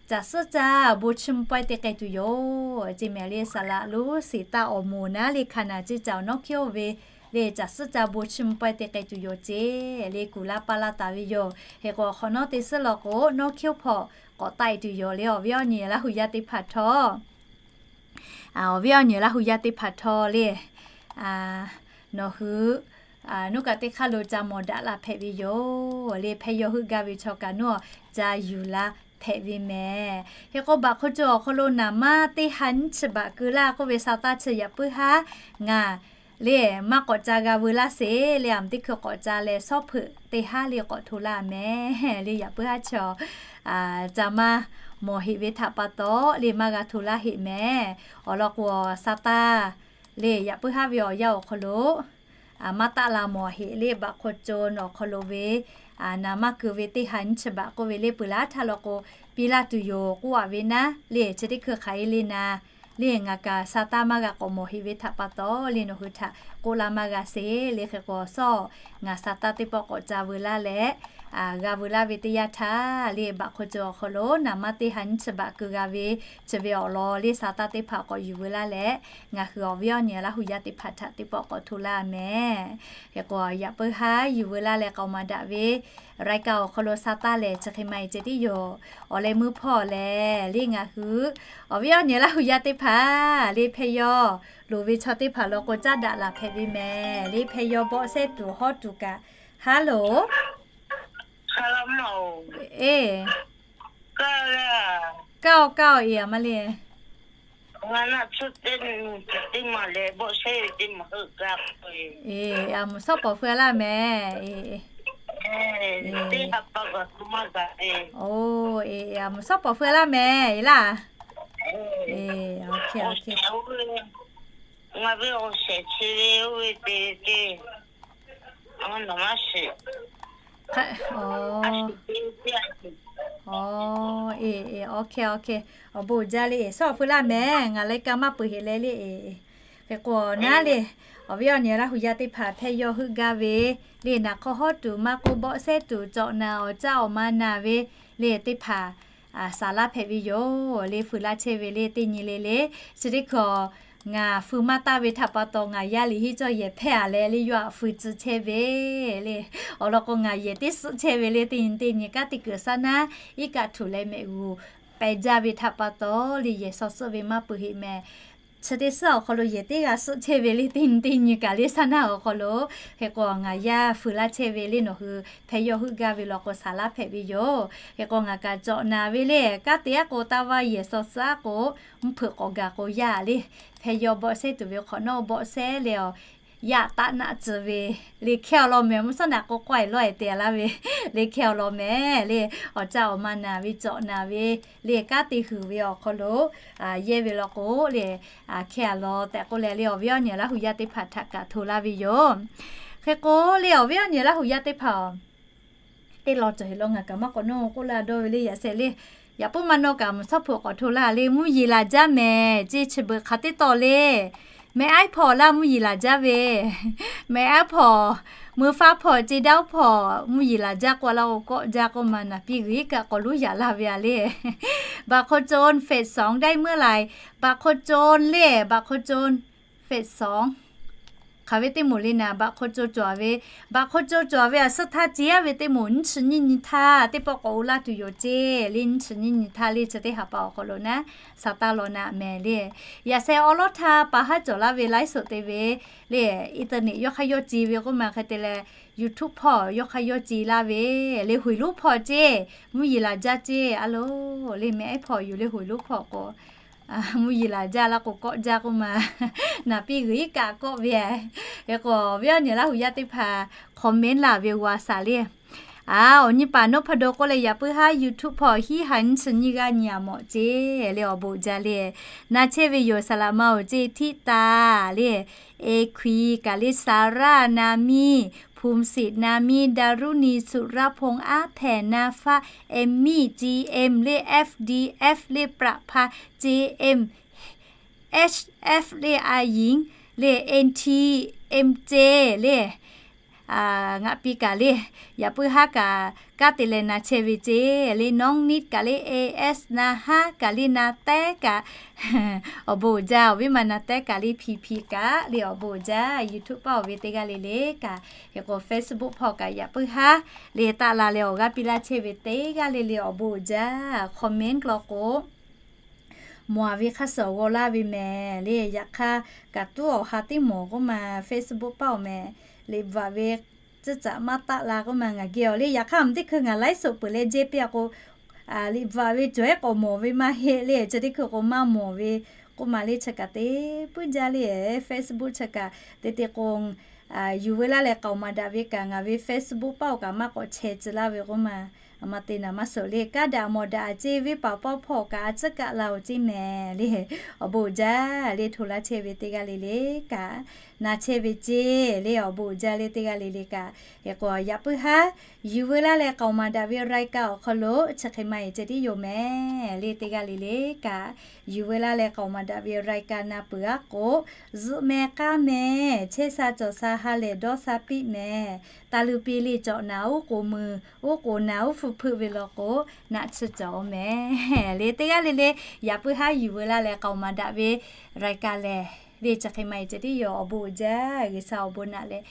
caˬ suhˉ caˇ bon chiˇ mvuh pawehˇ te k'ai tuˬ yoˬ ceˇ mehˍ le. Saˍ laꞈ lonˉ sheˍ taˇ awˬ moˍ naˉ le hkaˍ naˍ ciˇ caˬ awˬ nawˉ hkiˉ oˇ ve le caˬ suhˉ caˇ bon chiˇ mvuh pawehˇ te k'ai tuˬ yoˬ ceˇ le kuˬ laˇ paˇ laˇ taˍ ve yoˬ. Hk'e k'o, awˬ hk'awꞈ nawˉ teˇ suhˉ law k'o, nawˉ hkiˉ oˇ hpawˇ k'awꞈ taˆ e tuˬ yoˬ le. Awˬ viˉ awˬ nyi Laˇ hu yaˇ teˇ hpaˍ htawˇ, awˬ viˉ awˬ nyi Laˇ hu yaˇ teˇ hpaˍ htawˇ le, nawˬ hui nawˬ kaꞈ teˇ hk'aˇ lo ca mawˬ daꞈ la hpehꞈ ve yoˬ le. Hpehˇ yaw heuˆ gaˇ ve chaw kaꞈ nawˬ ca yuˬ la hpehꞈ ve mehˍ. Hk'e k'o, baꞈ hk'oˆ co awˬ hk'aw lo naˍ maˇ teˇ ha nyiˇ chi baꞈ keu laˇ k'oˆ ve sa taˇ chi yaꞈ puiˉ haˉ ngaˬ le maˇ k'awꞈ ca g'a veu laˇ sheˍ le. Aˬ miˍ teˇ hkui k'awꞈ ca leh shawˉ hpeuꞈ teˇ haˉ le k'awꞈ hto laˇ mehˍ le. Yaꞈ puiˉ haˉ chaw ca maˇ mawˬ heꞈ ve htaꞈ pa taw le maˇ g'a hto laˇ heꞈ mehˍ. Awˬ lawn k'o, sa taˇ le yaꞈ puiˉ haˉ ve awˬ yanˇ awˬ hk'aw lo maˇ taˆ la mawˬ heꞈ le. Baꞈ hk'oˆ co awˬ hk'aw lo ve naˍ maˇ keu ve teˇ ha nyiˇ chi baꞈ k'oˆ ve le peuˬ laˇ htaˇ law k'o, piˇ laˇ tuˬ yoˬ k'oˆ a ve naˉ le. Chi teˇ hkui hk'aˬ e le naˍ le ngaˬ kaꞈ sa taˇ maˇ g'a k'awꞈ mawˬ heꞈ ve htaꞈ pa taw le nawˬ hui htaꞈ k'oˆ laˇ maˇ g'a sheˍ le. Hk'e k'o, shawˉ ngaˬ sa taˇ teˇ pawˆ k'awꞈ ca veu laˇ leh, g'a veu laˇ ve teˇ yanˇ htaˇ le baꞈ hk'oˆ co awˬ hk'aw lo naˍ maˇ teˇ ha nyiˇ chi baꞈ keu g'a ve chi ve awˬ lawn le sa taˇ teˇ hpaˍ k'awꞈ yuˬ veu laˇ leh, ngaˬ hui awˬ viˉ awˬ nyi Laˇ hu yaˇ teˇ hpaˍ htaꞈ teˇ pawˆ k'awꞈ hto laˇ mehˍ. Hk'e k'o, yaꞈ puiˉ haˉ yuˬ veu laˇ leh k'aoˍ maˍ daꞈ ve รายการ awˬ hk'aw lo sa taˇ lehˬ chi hk'e ma e ceh tiˉ yoˬ. Awˬ leh meuˇ hpawˇ lehˬ le ngaˬ hui awˬ viˉ awˬ nyi Laˇ hu yaˇ teˇ hpaˍ le hpehˇ yaw loˍ ve chaw teˇ hpaˍ law k'o caˉ daꞈ laˬ hpehꞈ ve mehˍ le. Hpehˇ yaw bawˆ sehˉ tuˬ hawˉ tuˬ kaꞈ, ฮัลโหล Eˇ, kaˇ oˬ kaˇ oˬ eˬ a ma le. Eˬ, a muˍ shawˉ pawˍ feu laˇ mehˍ. Eˬ, eˬ, a muˍ shawˉ pawˍ feu laˇ mehˍ eˬ laˇ. Eˬ, ngaˬ ve awˬ shehˍ chi ve oˇ ve te te, a ma nawˬ maˇ shiˍ. Eˬ, eˬ, awˬ bon uiˍ jaˇ le eˬ, shawˉ feu laˇ mehˍ. Ngaˬ รายการ maˇ peuˬ heꞈ leh le eˬ. Hk'e k'o naˉ le, awˬ viˉ awˬ nyi Laˇ hu yaˇ teˇ hpaˍ hpehˇ yaw heuˆ gaˇ ve le naˍ hk'aw hawˉ tuˬ maˇ k'oˆ bawˆ sehˉ tuˬ cawꞈ naˍ awˬ caˇ awˬ ma naˍ ve le teˇ hpaˍ saˍ laˇ hpehꞈ ve yoˬ le. Feu laˇ chehˇ ve le teˇ nyi le le, chi teˇ hkui ngaˬ feu maˇ taˇ ve htaꞈ pa taw ngaˬ yaˇ liꞈ henˇ cawˇ yehˬ hpehˇ a leh le yawˇ htaꞈ feu tcuh chehˇ ve le. Awˬ lawn k'o, ngaˬ yehˬ teˇ suhˆ chehˇ ve le teˇ nyi teˇ nyi kanˉ te kuiˬ saˉ naˉ iˉ kaˆ htuꞈ leh mehꞈ g'uˬ pehˬ jaˇ ve htaꞈ pa taw le yehˬ shaw suhˆ ve maˇ peuˬ heꞈ mehˍ. Chi teˇ suhˉ awˬ hk'aw lo yehˬ teˇ g'aˇ suhˆ chehˇ ve le, teˇ nyi teˇ nyi kaꞈ le saˉ naˇ awˬ hk'aw lo. Hk'e k'o ngaˬ yaˇ fuiˍ laˇ chehˇ ve le, nawˬ hui hpehˇ yawˇ heuˆ gaˇ ve law k'o saˍ laˇ hpehꞈ ve yoˬ. Hk'e k'o ngaˬ kaꞈ cawꞈ naˍ ve le, kanˉ te aˉ k'o taˇ vaˇ yehˬ shaw suhˉ aˉ k'o, mvuhˇ hpeuꞈ k'awꞈ gaˬ k'o yaˇ le, hpehˇ yawˇ bawˆ sehˉ tuˬ ve hk'awꞈ nawˉ bawˆ sehˉ le, yaˇ taˆ naˆ tcuh ve le hkehˇ awˬ lawn mehˍ. Mvuhˇ suhˉ naꞈ k'o k'awehˬ lawehˬ te laˇ ve le hkehˇ awˬ lawn mehˍ le, awˬ caˇ awˬ ma naˍ ve cawꞈ naˍ ve le, kanˉ te huiˍ ve awˬ hk'aw lo yehˇ ve law k'o le, hkehˇ a law tehꞈ k'oˆ leh le, awˬ viˉ awˬ nyi Laˇ huˍ yaˇ teˇ hpaˍ htaꞈ kaꞈ hto laˇ ve yoˬ. Hk'e k'o le, awˬ viˉ awˬ nyi Laˇ huˍ yaˇ teˇ hpaˍ-oˬ, teˇ lawn cawˬ heˆ law ngaˬ kaꞈ maˇ k'awꞈ nawˇ k'oˆ laˇ dawˇ ve le, yaꞈ sheh le, yaꞈ puiˉ maˇ nawˇ kaꞈ mvuhˇ suhˉ hpeuꞈ k'awꞈ hto laˇ le, mvuhˇ yeˬ laˬ jaˇ mehˍ ceˇ. Chi beuꞈ hk'aˬ teˇ tawˆ le, meh aiˉ hpawˇ laˇ mvuhˇ yeˬ laˬ jaˇ ve, meh aiˉ hpawˇ, mui faˉ hpawˇ ceˇ, daˇ hpawˇ mvuhˇ yeˬ laˬ jaˇ k'o laˇ k'o kawˆ jaˇ k'oˆ ma, naˍ piˇ g'uiˬ kaꞈ k'awꞈ luˉ yaꞈ laˇ ve a le. บัตรคนจน เฟสสอง ได้เมื่อไหร่ บัตรคนจน le, บัตรคนจน เฟสสอง hk'aˬ ve teˇ moˍ le naˍ, บัตรคนจน cawˬ ve, บัตรคนจน cawˬ ve a suhˉ htaˇ ceˇ aˉ ve teˇ moˍ nyiˇ chi nyiˇ nyi htaˇ teˇ pawˆ k'awꞈ u laˇ tuˬ yoˬ ceˇ le. Nyiˇ chi nyiˇ nyi htaˇ le, chi teˇ ha pa awˬ hk'aw lo naˉ, sa taˇ law naˆ mehˍ le. Yaꞈ sheh awˉ lawˉ htaˇ pa haˉ cawˬ laˇ ve laiˉ suhˍ te ve le, internet yawˇ hk'aˇ yawˇ ce ve k'oˆ ma, hk'e te leh YouTube hpawˇ yawˇ hk'aˇ yawˇ ce laˇ ve le, หวยลูก hpawˇ ceˇ, mvuhˇ yeˬ laˬ jaˇ ceˇ a lo le, meh aiˉ hpawˇ yuˬ le หวยลูก hpawˇ k'o, mvuhˇ yeˬ laˬ jaˇ laˇ k'o kawˆ jaˇ k'oˆ ma, naˍ piˇ g'uiˬ kaꞈ kawˆ ve a. Hk'e k'o awˬ viˉ awˬ nyi Laˇ huˍ yaˇ teˇ hpaˍ comment laˬ ve g'a shaˍ le. A, awˬ nyi paˍ นพดล k'oˆ leh, yaꞈ puiˉ haˉ YouTube hpawˇ hiˉ ha nyiˇ chi nyiˇ g'aˇ nyi a mawˬ ceˇ le, awˬ bon jaˇ le. Na chehˇ ve yoˬ, saˍ laꞈ ma oˬ ceˇ, ธิตา le, เอ Hkui kaꞈ le, Sarah, Namiˇ, Phumsiꞈ, Namiˇ, Daruni, Suraphon, Aˉ hpehˍ, Naˍ faˆ, Emmyˇ, G M le, F D F le, ประภา J M, H F le, อาหญิง le, N T, M J le, ngaˬ piˇ kaꞈ le, yaꞈ puiˉ haˉ kaꞈ kanˉ te leh na chehˇ ve ceˇ le, น้องนิด kaꞈ le, A S, na haˉ kaꞈ le, na tehˉ kaꞈ, awˬ bon jaˇ, awˬ viˉ ma na tehˉ kaꞈ le, P P kaꞈ le, awˬ bon jaˇ. YouTube paˇ awˬ ve teˇ g'aˇ le le kaꞈ, hk'e k'o Facebook hpawˇ kaꞈ yaꞈ puiˉ haˉ le taˆ la leh awˬ g'aˇ piˇ laˇ chehˇ ve teˇ g'aˇ le le, awˬ bon jaˇ. Comment law k'o mawˬ a ve hk'a suhˍ g'aw laˇ ve mehˍ le. Yaꞈ hk'aˇ kaꞈ tuˉ awˬ ha teˇ mawˬ k'oˆ ma, Facebook paˇ awˬ mehˍ, liꞈ bvuhꞈ ve tcuhˇ caꞈ maˇ taˆ la k'oˆ ma, ngaˬ geh awˬ le. Yaꞈ hk'aˇ teˇ hkui ngaˬ laiˉ suhˍ peuˬ leh jehˇ piˇ a k'o, liꞈ bvuhꞈ ve cawˬ ehˉ k'awꞈ mawˬ ve maˇ heˆ le. Chi teˇ hkui k'o maˇ mawˬ ve k'oˆ ma le. Chi kaꞈ te puiˉ jaˇ le, Facebook chi kaꞈ te te k'o, yuˬ veu laˇ leh k'aoˍ maˍ daꞈ ve kaꞈ ngaˬ ve Facebook paˇ awˬ kaꞈ maˇ k'awꞈ chehˇ tcuh laˇ ve k'oˆ ma, a ma te naˍ maˇ suhˍ le. Kaˇ daꞈ mawˬ daꞈ a ceˇ, venˇ paˍ pawˇ hpawˇ kaꞈ a tcuhˉ kaꞈ la awˬ ceˇ mehˍ le. Awˬ bon jaˇ le, hto laˇ chehˇ ve teˇ g'aˇ le le kaꞈ, na chehˇ ve ceˇ le, awˬ bon jaˇ le teˇ g'aˇ le le kaꞈ. Hk'e k'o yaꞈ puiˉ haˉ yuˬ veu laˇ leh k'aoˍ maˍ daꞈ ve รายการ awˬ hk'aw lo chi hk'e ma e ceh tiˉ yoˬ mehˍ le teˇ g'aˇ le le kaꞈ. Yuˬ veu laˇ leh k'aoˍ maˍ daꞈ ve รายการ na peuˬ aˉ k'o, zuhꞈ meh k'aˇ meh, chehˇ sha cawˬ sha ha lehˬ dawˇ sha piˆ mehˍ. Taˇ luˇ piˇ le, cawꞈ naˍ uˉ k'oˍ mui, uˉ k'oˍ naˍ uˉ hpu hpeuˆ ve law k'o, naˆ tsuhˇ cawˬ mehˍ le teˇ g'aˇ le le. Yaꞈ puiˉ haˉ yuˬ veu laˇ leh k'aoˍ maˍ daꞈ ve รายการ lehˬ le chi hk'e ma e ceh tiˉ yoˬ. Awˬ bon uiˍ jaˇ, G'uiˬsha awˬ bon naꞈ leh